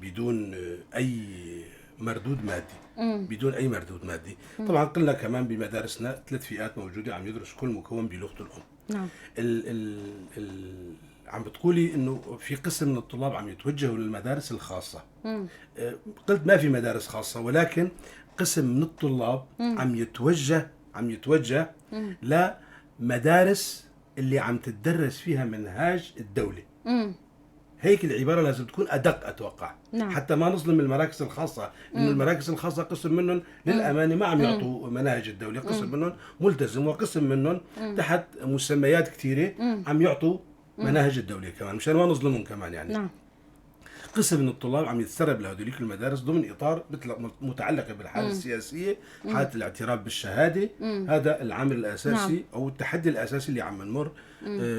بدون أي مردود مادي، بدون أي مردود مادي. طبعا قلنا كمان بمدارسنا 3 فئات موجودة عم يدرس كل مكون بلغته الأم. نعم. ال عم بتقولي انه في قسم من الطلاب عم يتوجهوا للمدارس الخاصة. قلت ما في مدارس خاصة، ولكن قسم من الطلاب عم يتوجه مدارس اللي عم تدرس فيها منهاج الدولة. هيك العبارة لازم تكون أدق أتوقع. نعم. حتى ما نظلم المراكز الخاصة، إنه المراكز الخاصة قسم منهم للأمانة ما عم يعطوا مناهج الدولة، قسم منهم ملتزم وقسم منهم تحت مسميات كثيرة عم يعطوا مناهج الدولة كمان، مشان ما نظلمهم كمان يعني. نعم. قسم من الطلاب عم يتسرب لهذوليك المدارس ضمن اطار مثل متعلقه بالحالة السياسية، حاله الاعتراف بالشهادة، هذا العامل الاساسي. نعم. او التحدي الاساسي اللي عم نمر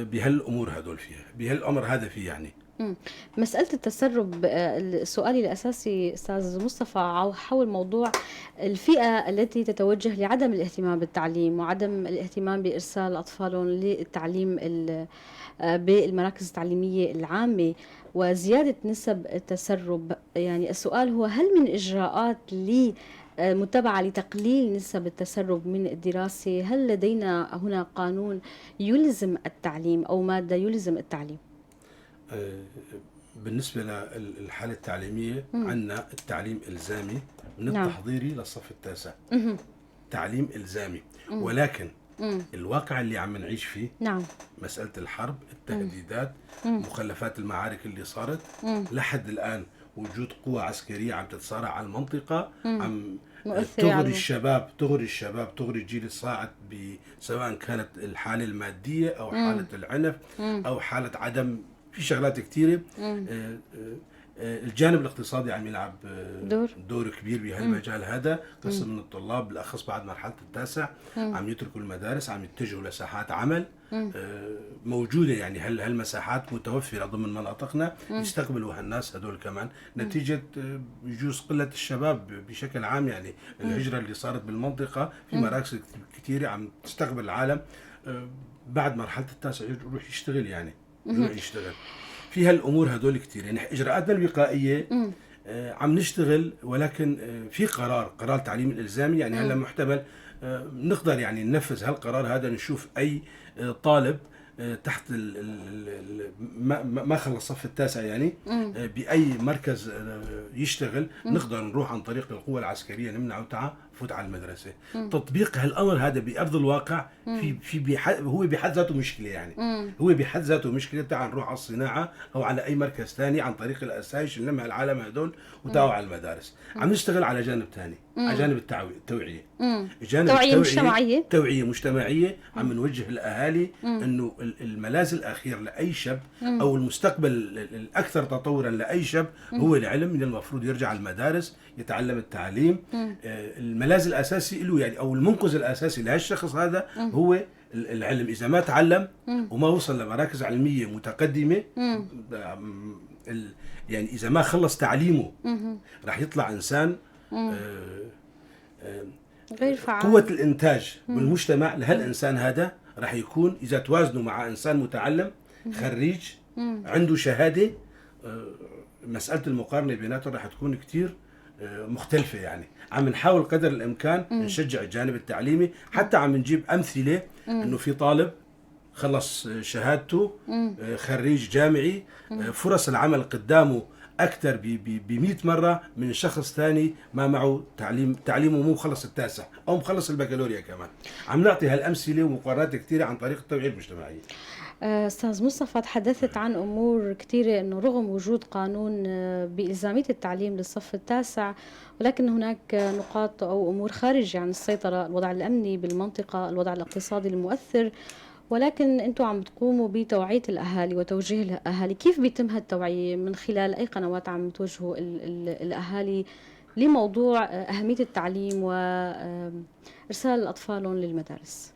بهالامور هدول فيها، بهالامر هذا فيه يعني. مسألة التسرب، سؤالي الأساسي أستاذ مصطفى حول موضوع الفئة التي تتوجه لعدم الاهتمام بالتعليم وعدم الاهتمام بإرسال أطفالهم للتعليم بالمراكز التعليمية العامة وزيادة نسب التسرب. يعني السؤال هو هل من إجراءات متبعة لتقليل نسب التسرب من الدراسة؟ هل لدينا هنا قانون يلزم التعليم أو مادة يلزم التعليم؟ بالنسبة للحالة التعليمية عندنا التعليم إلزامي من نعم. التحضيري للصف التاسع. تعليم إلزامي، ولكن الواقع اللي عم نعيش فيه، نعم. مسألة الحرب، التهديدات، مخلفات المعارك اللي صارت لحد الآن، وجود قوى عسكرية عم تتصارع على المنطقة، عم مؤثرة تغري على الشباب، تغري الشباب، تغري الجيل الصاعد، سواء كانت الحالة المادية أو حالة العنف أو حالة عدم، في شغلات كثيرة. الجانب الاقتصادي عم يلعب دور كبير بهالمجال هذا. قسم من الطلاب بالاخص بعد مرحلة التاسع عم يتركوا المدارس، عم يتجهوا لساحات عمل موجودة، يعني هالمساحات متوفرة ضمن مناطقنا، يستقبلوا هالناس هدول كمان نتيجة يجوز قلة الشباب بشكل عام، يعني الهجرة اللي صارت بالمنطقة في مراكز كثيرة عم تستقبل العالم بعد مرحلة التاسع يروح يشتغل، يعني يروح يشتغل في هالامور هدول كثير. يعني اجراءاتنا الوقائية عم نشتغل، ولكن في قرار تعليم الالزامي، يعني هلا محتمل نقدر يعني ننفذ هالقرار هذا، نشوف اي طالب تحت ما خلص الصف التاسع يعني باي مركز يشتغل، نقدر نروح عن طريق القوة العسكرية نمنعه تعا فوت على المدرسة. تطبيق هالامر هذا بارض الواقع في هو بحد ذاته مشكلة، يعني هو بحد ذاته مشكلة. تعال نروح على الصناعة او على اي مركز ثاني عن طريق الاسايش نلم العالم هدول وتعوا على المدارس. عم نشتغل على جانب ثاني، على جانب التوعية، جانب توعيه مجتمعية، توعيه مجتمعية. عم نوجه الاهالي انه الملاذ الاخير لاي شاب او المستقبل الاكثر تطورا لاي شاب هو العلم. من المفروض يرجع المدارس يتعلم التعليم. الملاذ الاساسي له يعني او المنقذ الاساسي لهالشخص هذا هو العلم. اذا ما تعلم وما وصل لمراكز علمية متقدمة، يعني اذا ما خلص تعليمه راح يطلع انسان غير فعال. قوة الانتاج بالمجتمع لهالانسان هذا راح يكون اذا توازنوا مع انسان متعلم خريج عنده شهادة، مسالة المقارنة بيناتهم راح تكون كثير مختلفة. يعني عم نحاول قدر الامكان نشجع الجانب التعليمي، حتى عم نجيب امثلة انه في طالب خلص شهادته خريج جامعي، فرص العمل قدامه اكثر ب 100 مرة من شخص ثاني ما معه تعليم، تعليمه مو مخلص التاسع او مخلص البكالوريا كمان. عم نعطي هالامثله ومقارنات كثيرة عن طريق التوعية المجتمعية. أستاذ مصطفى، تحدثت عن أمور كثيرة أنه رغم وجود قانون بإلزامية التعليم للصف التاسع، ولكن هناك نقاط أو أمور خارجة عن السيطرة، الوضع الأمني بالمنطقة، الوضع الاقتصادي المؤثر، ولكن أنتم عم تقوموا بتوعية الأهالي وتوجيه الأهالي. كيف بيتم هالتوعية؟ من خلال أي قنوات عم توجهوا الأهالي لموضوع أهمية التعليم وإرسال أطفالهم للمدارس؟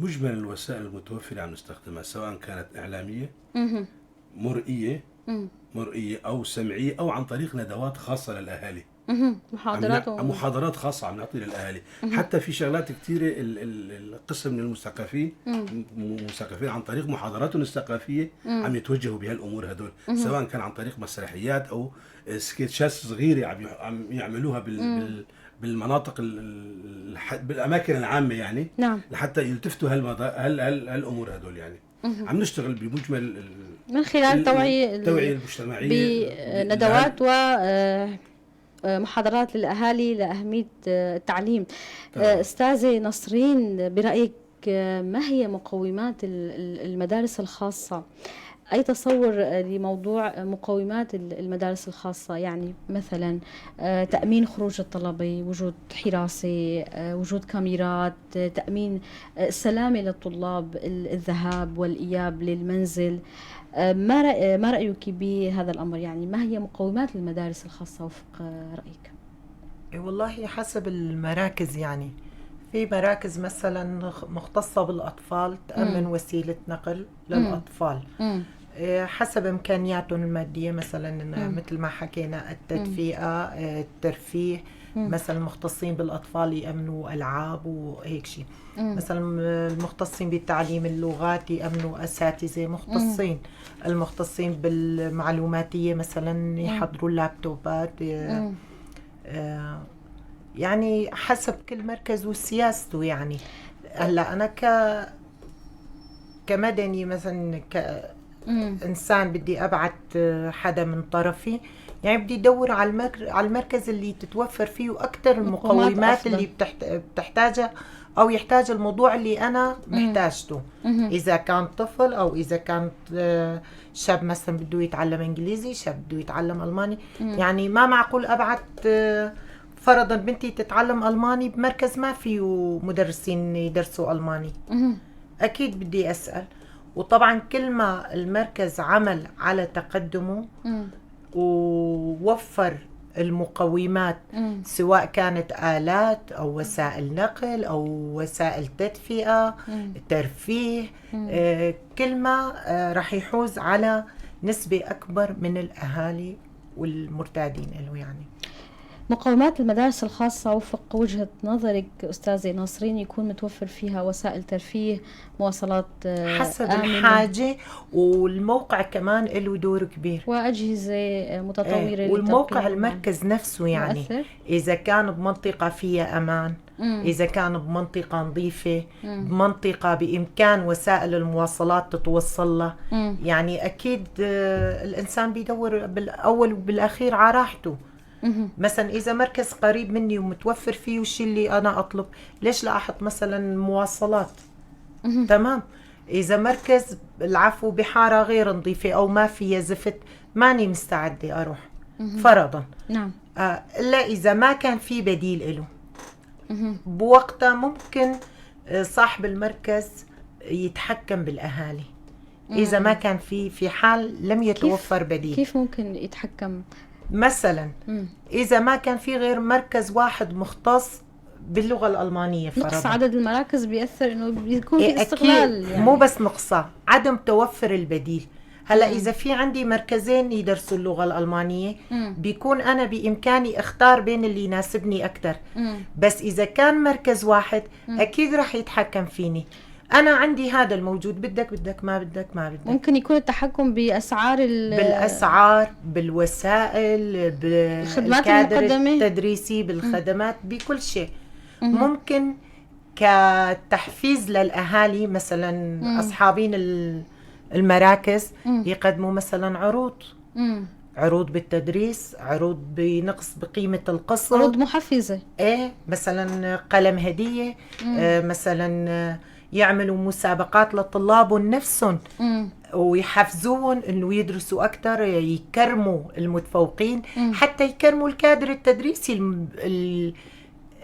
مجمل الوسائل المتوفرة عم نستخدمها، سواء كانت إعلامية مرئية مرئية أو سمعية أو عن طريق ندوات خاصة للأهالي، محاضرات محاضرات خاصة عم نعطي للأهالي. حتى في شغلات كثيرة القسم من المثقفين مثقفين عن طريق محاضراتهم الثقافية عم يتوجهوا بهالأمور هدول، سواء كان عن طريق مسرحيات أو سكتشات صغيرة عم يعملوها بالمناطق بالاماكن العامة يعني. نعم. لحتى يلتفتوا هالامور هدول يعني. عم نشتغل بمجمل من خلال التوعية المجتمعية بندوات ومحاضرات للاهالي لاهمية التعليم. استاذه نصرين، برايك ما هي مقومات المدارس الخاصة؟ أي تصور لموضوع مقومات المدارس الخاصة؟ يعني مثلا تأمين خروج الطلبة، وجود حراسة، وجود كاميرات، تأمين السلامة للطلاب، الذهاب والإياب للمنزل. ما رأيك بهذا الأمر؟ يعني ما هي مقومات المدارس الخاصة وفق رأيك؟ والله حسب المراكز، يعني في مراكز مثلا مختصة بالأطفال تأمن وسيلة نقل للأطفال حسب إمكانياتهم المادية، مثلا مثل ما حكينا التدفئة، الترفيه، مثلا المختصين بالأطفال يأمنوا ألعاب وهيك شيء، مثلا المختصين بالتعليم اللغات يأمنوا أساتذة مختصين، المختصين بالمعلوماتية مثلا يحضروا اللابتوبات، يعني حسب كل مركز وسياسته. يعني هلا أنا كمدني مثلا كإنسان بدي أبعت حدا من طرفي، يعني بدي أدور على المركز اللي تتوفر فيه أكثر المقومات اللي بتحتاجها أو يحتاج الموضوع اللي أنا محتاجته. إذا كان طفل أو إذا كان شاب مثلا بده يتعلم إنجليزي، شاب بده يتعلم ألماني. يعني ما معقول أبعت فرضا بنتي تتعلم ألماني بمركز ما فيه مدرسين يدرسوا ألماني. أكيد بدي أسأل. وطبعا كل ما المركز عمل على تقدمه ووفر المقومات، سواء كانت آلات أو وسائل نقل أو وسائل تدفئة، ترفيه، كل ما رح يحوز على نسبة أكبر من الأهالي والمرتادين له. يعني مقومات المدارس الخاصة وفق وجهة نظرك أستاذة نصرين يكون متوفر فيها وسائل ترفيه، مواصلات حسب آمنة، الحاجة، والموقع كمان له دور كبير، وأجهزة متطورة، والموقع المركز نفسه يعني مؤثر. إذا كان بمنطقة فيها أمان، إذا كان بمنطقة نظيفة، بمنطقة بإمكان وسائل المواصلات تتوصل لها، يعني أكيد الإنسان بيدور بالأول وبالأخير على راحته. مثلا إذا مركز قريب مني ومتوفر فيه الشيء اللي أنا أطلب، ليش لا أحط مثلا مواصلات؟ تمام. إذا مركز العفو بحارة غير نظيفة أو ما فيها زفت، ماني مستعدة أروح فرضا. نعم. إلا إذا ما كان في بديل له بوقتها، ممكن صاحب المركز يتحكم بالأهالي. إذا ما كان في حال لم يتوفر بديل. كيف ممكن يتحكم؟ مثلا إذا ما كان في غير مركز واحد مختص باللغة الألمانية فرضاً. نقص عدد المراكز بيأثر إنه بيكون في استغلال، يعني مو بس نقصه، عدم توفر البديل. هلا إذا في عندي مركزين يدرسوا اللغة الألمانية، بيكون أنا بإمكاني أختار بين اللي يناسبني أكثر. بس إذا كان مركز واحد، أكيد رح يتحكم فيني. أنا عندي هذا الموجود، بدك بدك، ما بدك ما بدك. ممكن يكون التحكم بأسعار بالأسعار، بالوسائل، بالخدمات المقدمة التدريسي، بالخدمات، بكل شيء. ممكن كتحفيز للأهالي مثلا، أصحابين المراكز يقدموا مثلا عروض، عروض بالتدريس، عروض بنقص بقيمة القسط، عروض محفزة، إيه مثلا قلم هدية، مثلا يعملوا مسابقات للطلاب نفسهم ويحفزوهم انه يدرسوا اكثر، يكرموا المتفوقين، حتى يكرموا الكادر التدريسي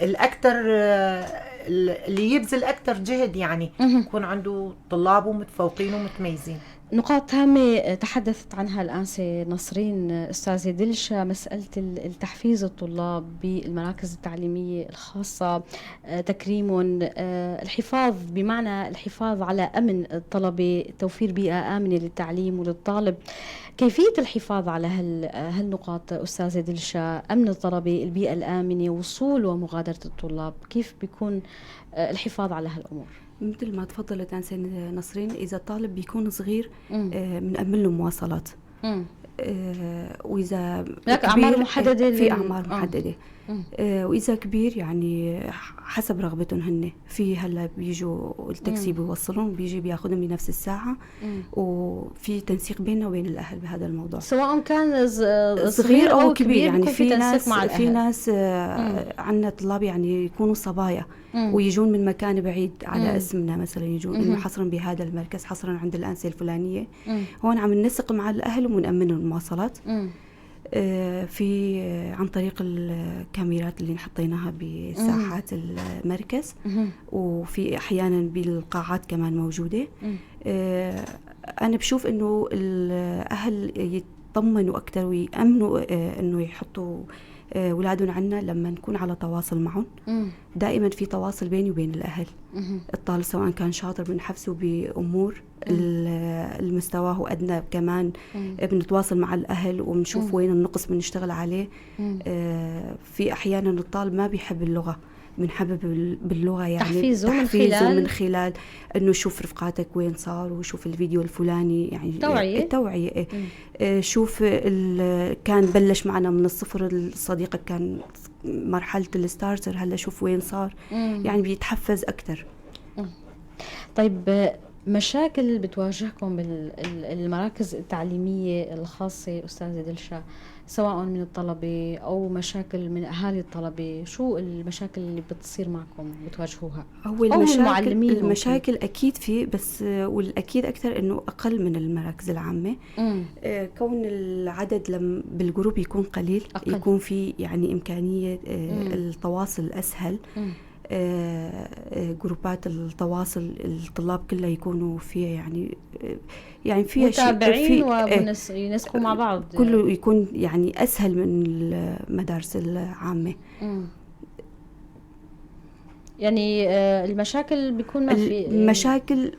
الاكثر اللي يبذل اكثر جهد، يعني يكون عنده طلابه متفوقين ومتميزين. نقاط هامة تحدثت عنها الآنسة نصرين. أستاذة دلشة، مسألة التحفيز الطلاب بالمراكز التعليمية الخاصة، تكريمهم، الحفاظ بمعنى الحفاظ على أمن الطلبة، توفير بيئة آمنة للتعليم وللطالب، كيفية الحفاظ على هالنقاط أستاذة دلشة؟ أمن الطلبة، البيئة الآمنة، وصول ومغادرة الطلاب، كيف بيكون الحفاظ على هالأمور؟ مثل ما تفضلت أنسة نصرين، إذا الطالب بيكون صغير بنأمن له مواصلات. وإذا هناك أعمار محددة، في أعمار محددة. وإذا كبير يعني حسب رغبتهم هن. في هلا بيجوا التاكسي بيوصلهم، بيجي بياخذهم بنفس الساعة. وفي تنسيق بيننا وبين الأهل بهذا الموضوع، سواء كان صغير أو كبير. يعني في ناس مع في ناس عندنا طلاب يعني يكونوا صبايا ويجون من مكان بعيد على اسمنا مثلا، يجون انه حصرا بهذا المركز، حصرا عند الأنسة الفلانية. هون عم ننسق مع الأهل وبنأمنهم المواصلات. في عن طريق الكاميرات اللي حطيناها بساحات المركز، وفي أحيانا بالقاعات كمان موجودة. أنا بشوف إنه الأهل يطمنوا أكثر ويأمنوا إنه يحطوا أولادهم عنا لما نكون على تواصل معهم. دائما في تواصل بيني وبين الأهل. الطالب سواء كان شاطر بنحفزه بأمور، المستوى هو أدنى كمان بنتواصل مع الأهل وبنشوف وين النقص بنشتغل عليه. في أحيانا الطالب ما بيحب اللغة، بنحبب باللغة، يعني تحفيزه من خلال انه شوف رفقاتك وين صار، وشوف الفيديو الفلاني، يعني توعية التوعية. شوف كان بلش معنا من الصفر، صديقك كان مرحلة ال starter، هلا شوف وين صار. يعني بيتحفز أكثر. طيب، مشاكل بتواجهكم بالمراكز التعليمية الخاصة أستاذة دلشا، سواء من الطلبة أو مشاكل من أهالي الطلبة، شو المشاكل اللي بتصير معكم بتواجهوها؟ هو المشاكل أكيد في، بس والأكيد أكثر إنه أقل من المراكز العامة. كون العدد لما بال group يكون قليل، أقل. يكون في يعني إمكانية التواصل أسهل. جروبات التواصل الطلاب كلها يكونوا فيها، يعني فيها متابعين وينسقوا مع بعض، كله يكون يعني أسهل من المدارس العامة. يعني المشاكل بيكون ما في المشاكل.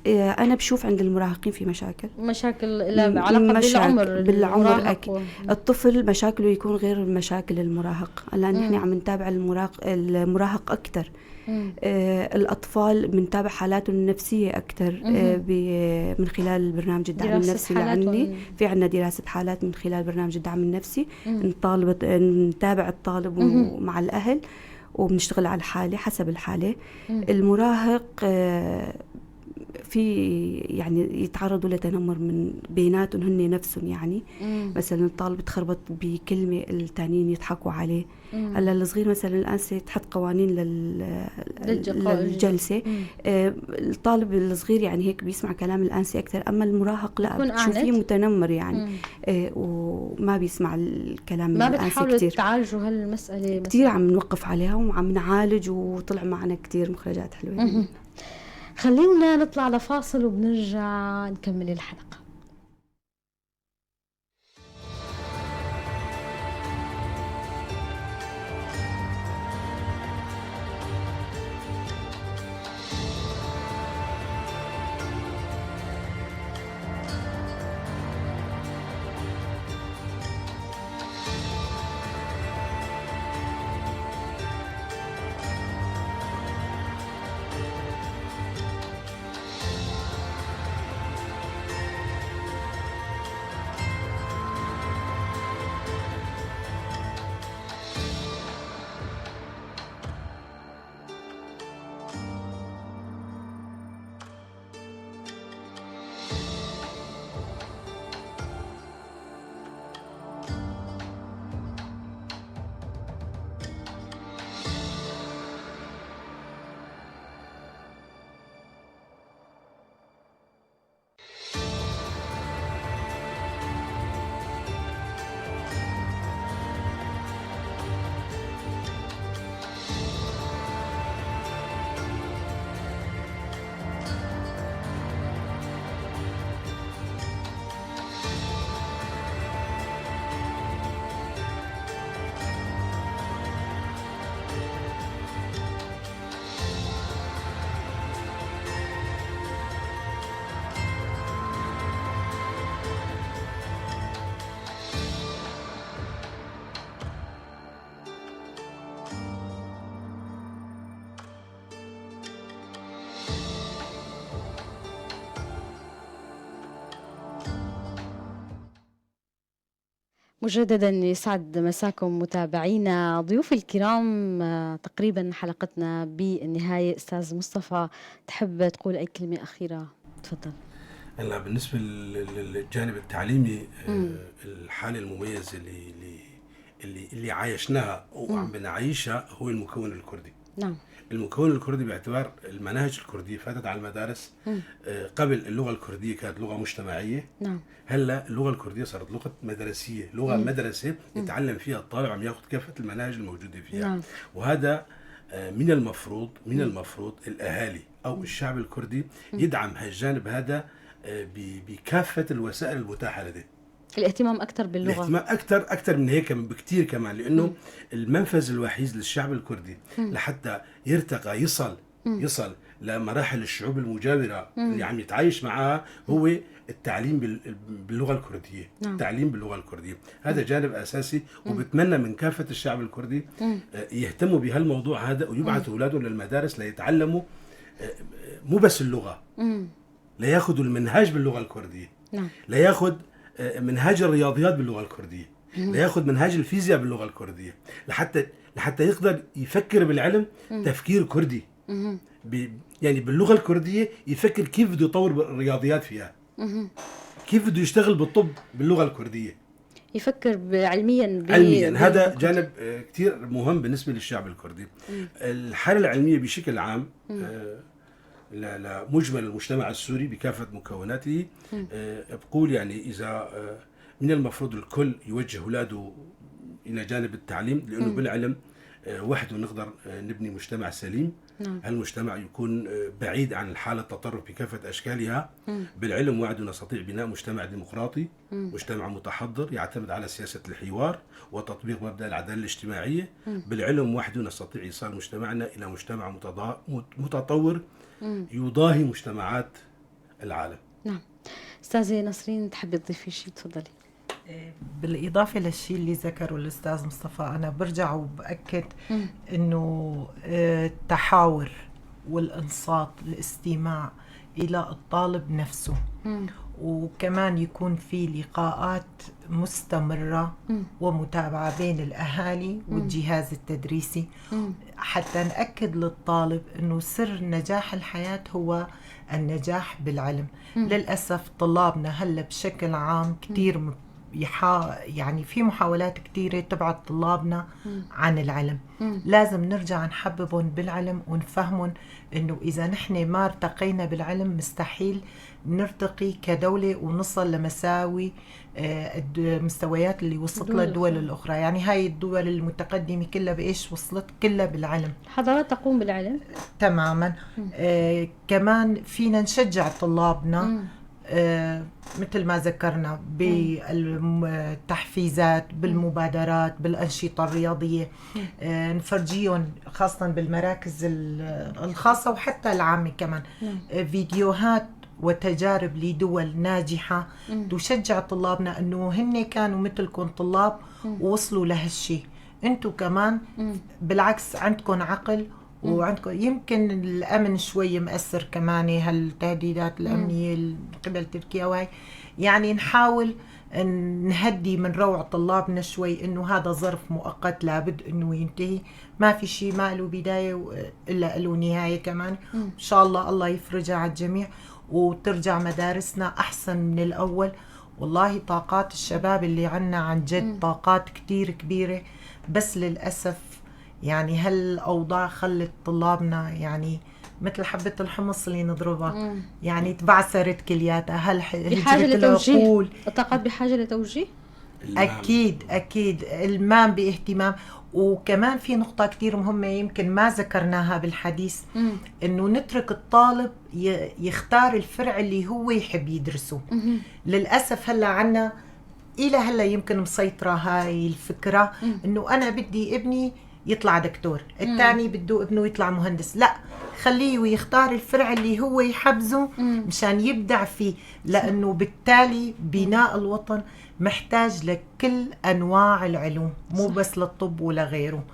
أنا بشوف عند المراهقين في مشاكل لها علاقة بالعمر. أكيد الطفل مشاكله يكون غير مشاكل المراهق، لأن نحن عم نتابع المراهق أكثر. الأطفال بنتابع حالاتهم النفسية أكثر من خلال برنامج الدعم النفسي اللي عندي. في عندنا دراسة حالات من خلال برنامج الدعم النفسي. نتابع الطالب مع الأهل، وبنشتغل على الحالة حسب الحالة. المراهق في يعني يتعرضوا لتنمر من بيناتهم هن نفسهم، يعني مثلا الطالب تخربط بكلمة التانيين يضحكوا عليه. هلا الصغير مثلا الآن تحط قوانين للجلسة. الطالب الصغير يعني هيك بيسمع كلام الآنسة أكثر، أما المراهق لا، بتشوفيه متنمر يعني. وما بيسمع الكلام من الآنسة كثير. ما بتحاولوا تعالجوا هالمسألة؟ كثير عم نوقف عليها وعم نعالج، وطلع معنا كثير مخرجات حلوة. خلينا نطلع لفاصل وبنرجع نكمل الحلقة. مجددا يسعد مساكم متابعينا ضيوف الكرام، تقريبا حلقتنا بالنهاية. أستاذ مصطفى، تحب تقول أي كلمة أخيرة؟ تفضل. هلا بالنسبة للجانب التعليمي، الحالة المميزة اللي عايشناها وعم بنعيشها هو المكون الكردي. نعم. المكون الكردي باعتبار المناهج الكردية فاتت على المدارس. قبل اللغة الكردية كانت لغة مجتمعية. نعم. هلا اللغة الكردية صارت لغة مدرسية، لغة مدرسة يتعلم فيها الطالب، عم ياخذ كافة المناهج الموجودة فيها. نعم. وهذا من المفروض الأهالي أو الشعب الكردي يدعم هالجانب هذا بكافة الوسائل المتاحة لديه. الاهتمام أكثر باللغة. الاهتمام أكثر من هيك بكثير كمان، لأنه المنفذ الوحيد للشعب الكردي لحتى يرتقى يصل لمراحل الشعوب المجاورة اللي عم يتعايش معها هو التعليم باللغة الكردية. نعم. التعليم باللغة الكردية هذا جانب أساسي، وبتمنى من كافة الشعب الكردي يهتموا بهالموضوع هذا ويبعثوا أولادهم للمدارس ليتعلموا مو بس اللغة، لياخذوا المنهاج باللغة الكردية. نعم. لياخذ منهاج الرياضيات باللغة الكردية، لياخذ منهاج الفيزياء باللغة الكردية، لحتى يقدر يفكر بالعلم تفكير كردي. يعني باللغة الكردية يفكر كيف بده يطور الرياضيات فيها، كيف بده يشتغل بالطب باللغة الكردية، يفكر علميا. علميا هذا جانب كثير مهم بالنسبة للشعب الكردي. الحالة العلمية بشكل عام لمجمل المجتمع السوري بكافة مكوناته، بقول يعني إذا من المفروض الكل يوجه أولاده إلى جانب التعليم، لأنه بالعلم وحده نقدر نبني مجتمع سليم. نعم. هالمجتمع يكون بعيد عن الحالة التطرف بكافة أشكالها. بالعلم وحده نستطيع بناء مجتمع ديمقراطي، مجتمع متحضر يعتمد على سياسة الحوار وتطبيق مبدأ العدالة الاجتماعية. بالعلم وحده نستطيع إيصال مجتمعنا إلى مجتمع متطور يضاهي مجتمعات العالم. نعم. أستاذة نسرين، تحبي تضيفي شيء؟ تفضلي. بالإضافة للشيء اللي ذكره الأستاذ مصطفى، أنا برجع وبأكد أنه التحاور والإنصات، الاستماع إلى الطالب نفسه، وكمان يكون في لقاءات مستمرة ومتابعة بين الأهالي والجهاز التدريسي، حتى نأكد للطالب أنه سر نجاح الحياة هو النجاح بالعلم. للأسف طلابنا هلأ بشكل عام كتير يعني في محاولات كتيرة تبعد طلابنا عن العلم. لازم نرجع نحببهم بالعلم ونفهمهم انه اذا نحن ما ارتقينا بالعلم مستحيل نرتقي كدولة ونصل لمساوي المستويات اللي وصلت لها الدول الأخرى. يعني هاي الدول المتقدمة كلها بإيش وصلت؟ كلها بالعلم. الحضارات تقوم بالعلم تماما. كمان فينا نشجع طلابنا مثل ما ذكرنا بالتحفيزات، بالمبادرات، بالأنشطة الرياضية، نفرجيهم خاصة بالمراكز الخاصة وحتى العامة كمان فيديوهات وتجارب لدول ناجحة تشجع طلابنا أنه هن كانوا مثلكم طلاب ووصلوا لهالشي، أنتوا كمان بالعكس عندكم عقل وعندكم. يمكن الأمن شوي مأثر كمان، هالتهديدات الأمنية من قبل تركيا وهي، يعني نحاول نهدي من روع طلابنا شوي إنه هذا ظرف مؤقت لابد إنه ينتهي، ما في شيء ما له بداية إلا له نهاية كمان. إن شاء الله الله يفرجها على الجميع وترجع مدارسنا أحسن من الأول. والله طاقات الشباب اللي عنا عن جد طاقات كتير كبيرة، بس للأسف يعني هالأوضاع خلت طلابنا يعني مثل حبة الحمص اللي نضربها، يعني تبعثرت كلياتها. هل بحاجة لتوجيه الطاقات، بحاجة لتوجيه؟ أكيد أكيد، المام باهتمام. وكمان في نقطة كتير مهمة يمكن ما ذكرناها بالحديث، إنه نترك الطالب يختار الفرع اللي هو يحب يدرسه. للأسف هلا عنا إلى هلا يمكن مسيطرة هاي الفكرة، إنه أنا بدي ابني يطلع دكتور، الثاني بده ابنه يطلع مهندس. لا، خليه يختار الفرع اللي هو يحبزه مشان يبدع فيه، لأنه بالتالي بناء الوطن محتاج لكل أنواع العلوم، مو بس للطب ولا غيره.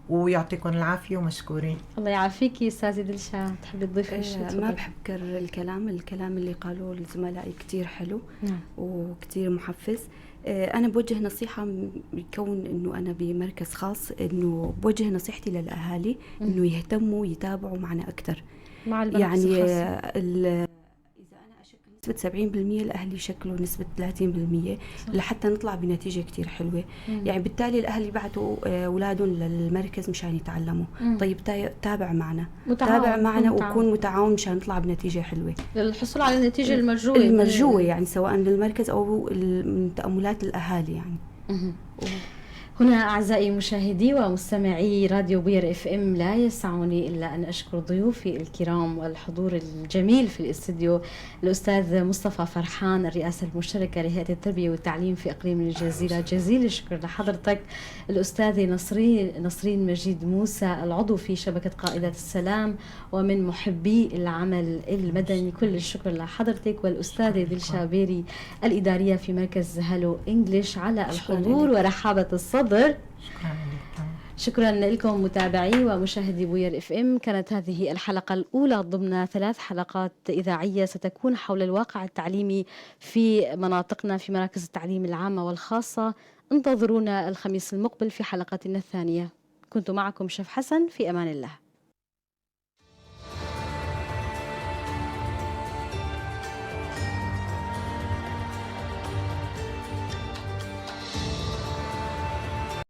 ويعطيكم العافية ومشكورين. الله يعافيكي استاذه دلشا، تحبي تضيفي شيء؟ ما بحب كرر الكلام اللي قالوه زملائي كتير حلو. نعم. وكتير محفز. أنا بوجه نصيحة بكون إنه أنا بمركز خاص، إنه بوجه نصيحتي للأهالي إنه يهتموا يتابعوا معنا أكثر مع المراكز يعني الخاصة. إذا أنا أشكل نسبة 70% الأهل يشكلوا نسبة 30% لحتى نطلع بنتيجة كتير حلوة. يعني بالتالي الأهل يبعثوا أولادهم للمركز مشان يتعلموا. طيب تابع معنا، تابع معنا وكون متعاون مشان نطلع بنتيجة حلوة للحصول على النتيجة المرجوة المرجوة يعني سواء للمركز أو من تأملات الأهالي يعني. هنا أعزائي مشاهدي ومستمعي راديو بوير FM لا يسعني إلا أن أشكر ضيوفي الكرام والحضور الجميل في الاستديو، الأستاذ مصطفى فرحان الرئاسة المشتركة لهيئة التربية والتعليم في إقليم الجزيرة، جزيل الشكر لحضرتك. الأستاذة نصرين مجيد موسى العضو في شبكة قائدات السلام ومن محبي العمل المدني، كل الشكر لحضرتك. والأستاذة دلشا بيري الإدارية في مركز هالو إنجليش على الحضور ورحابة الصدر. شكرا لكم متابعي ومشاهدي بوير FM. كانت هذه الحلقة الأولى ضمن 3 حلقات إذاعية ستكون حول الواقع التعليمي في مناطقنا في مراكز التعليم العامة والخاصة. انتظرونا الخميس المقبل في حلقتنا الثانية. كنت معكم شف حسن، في أمان الله.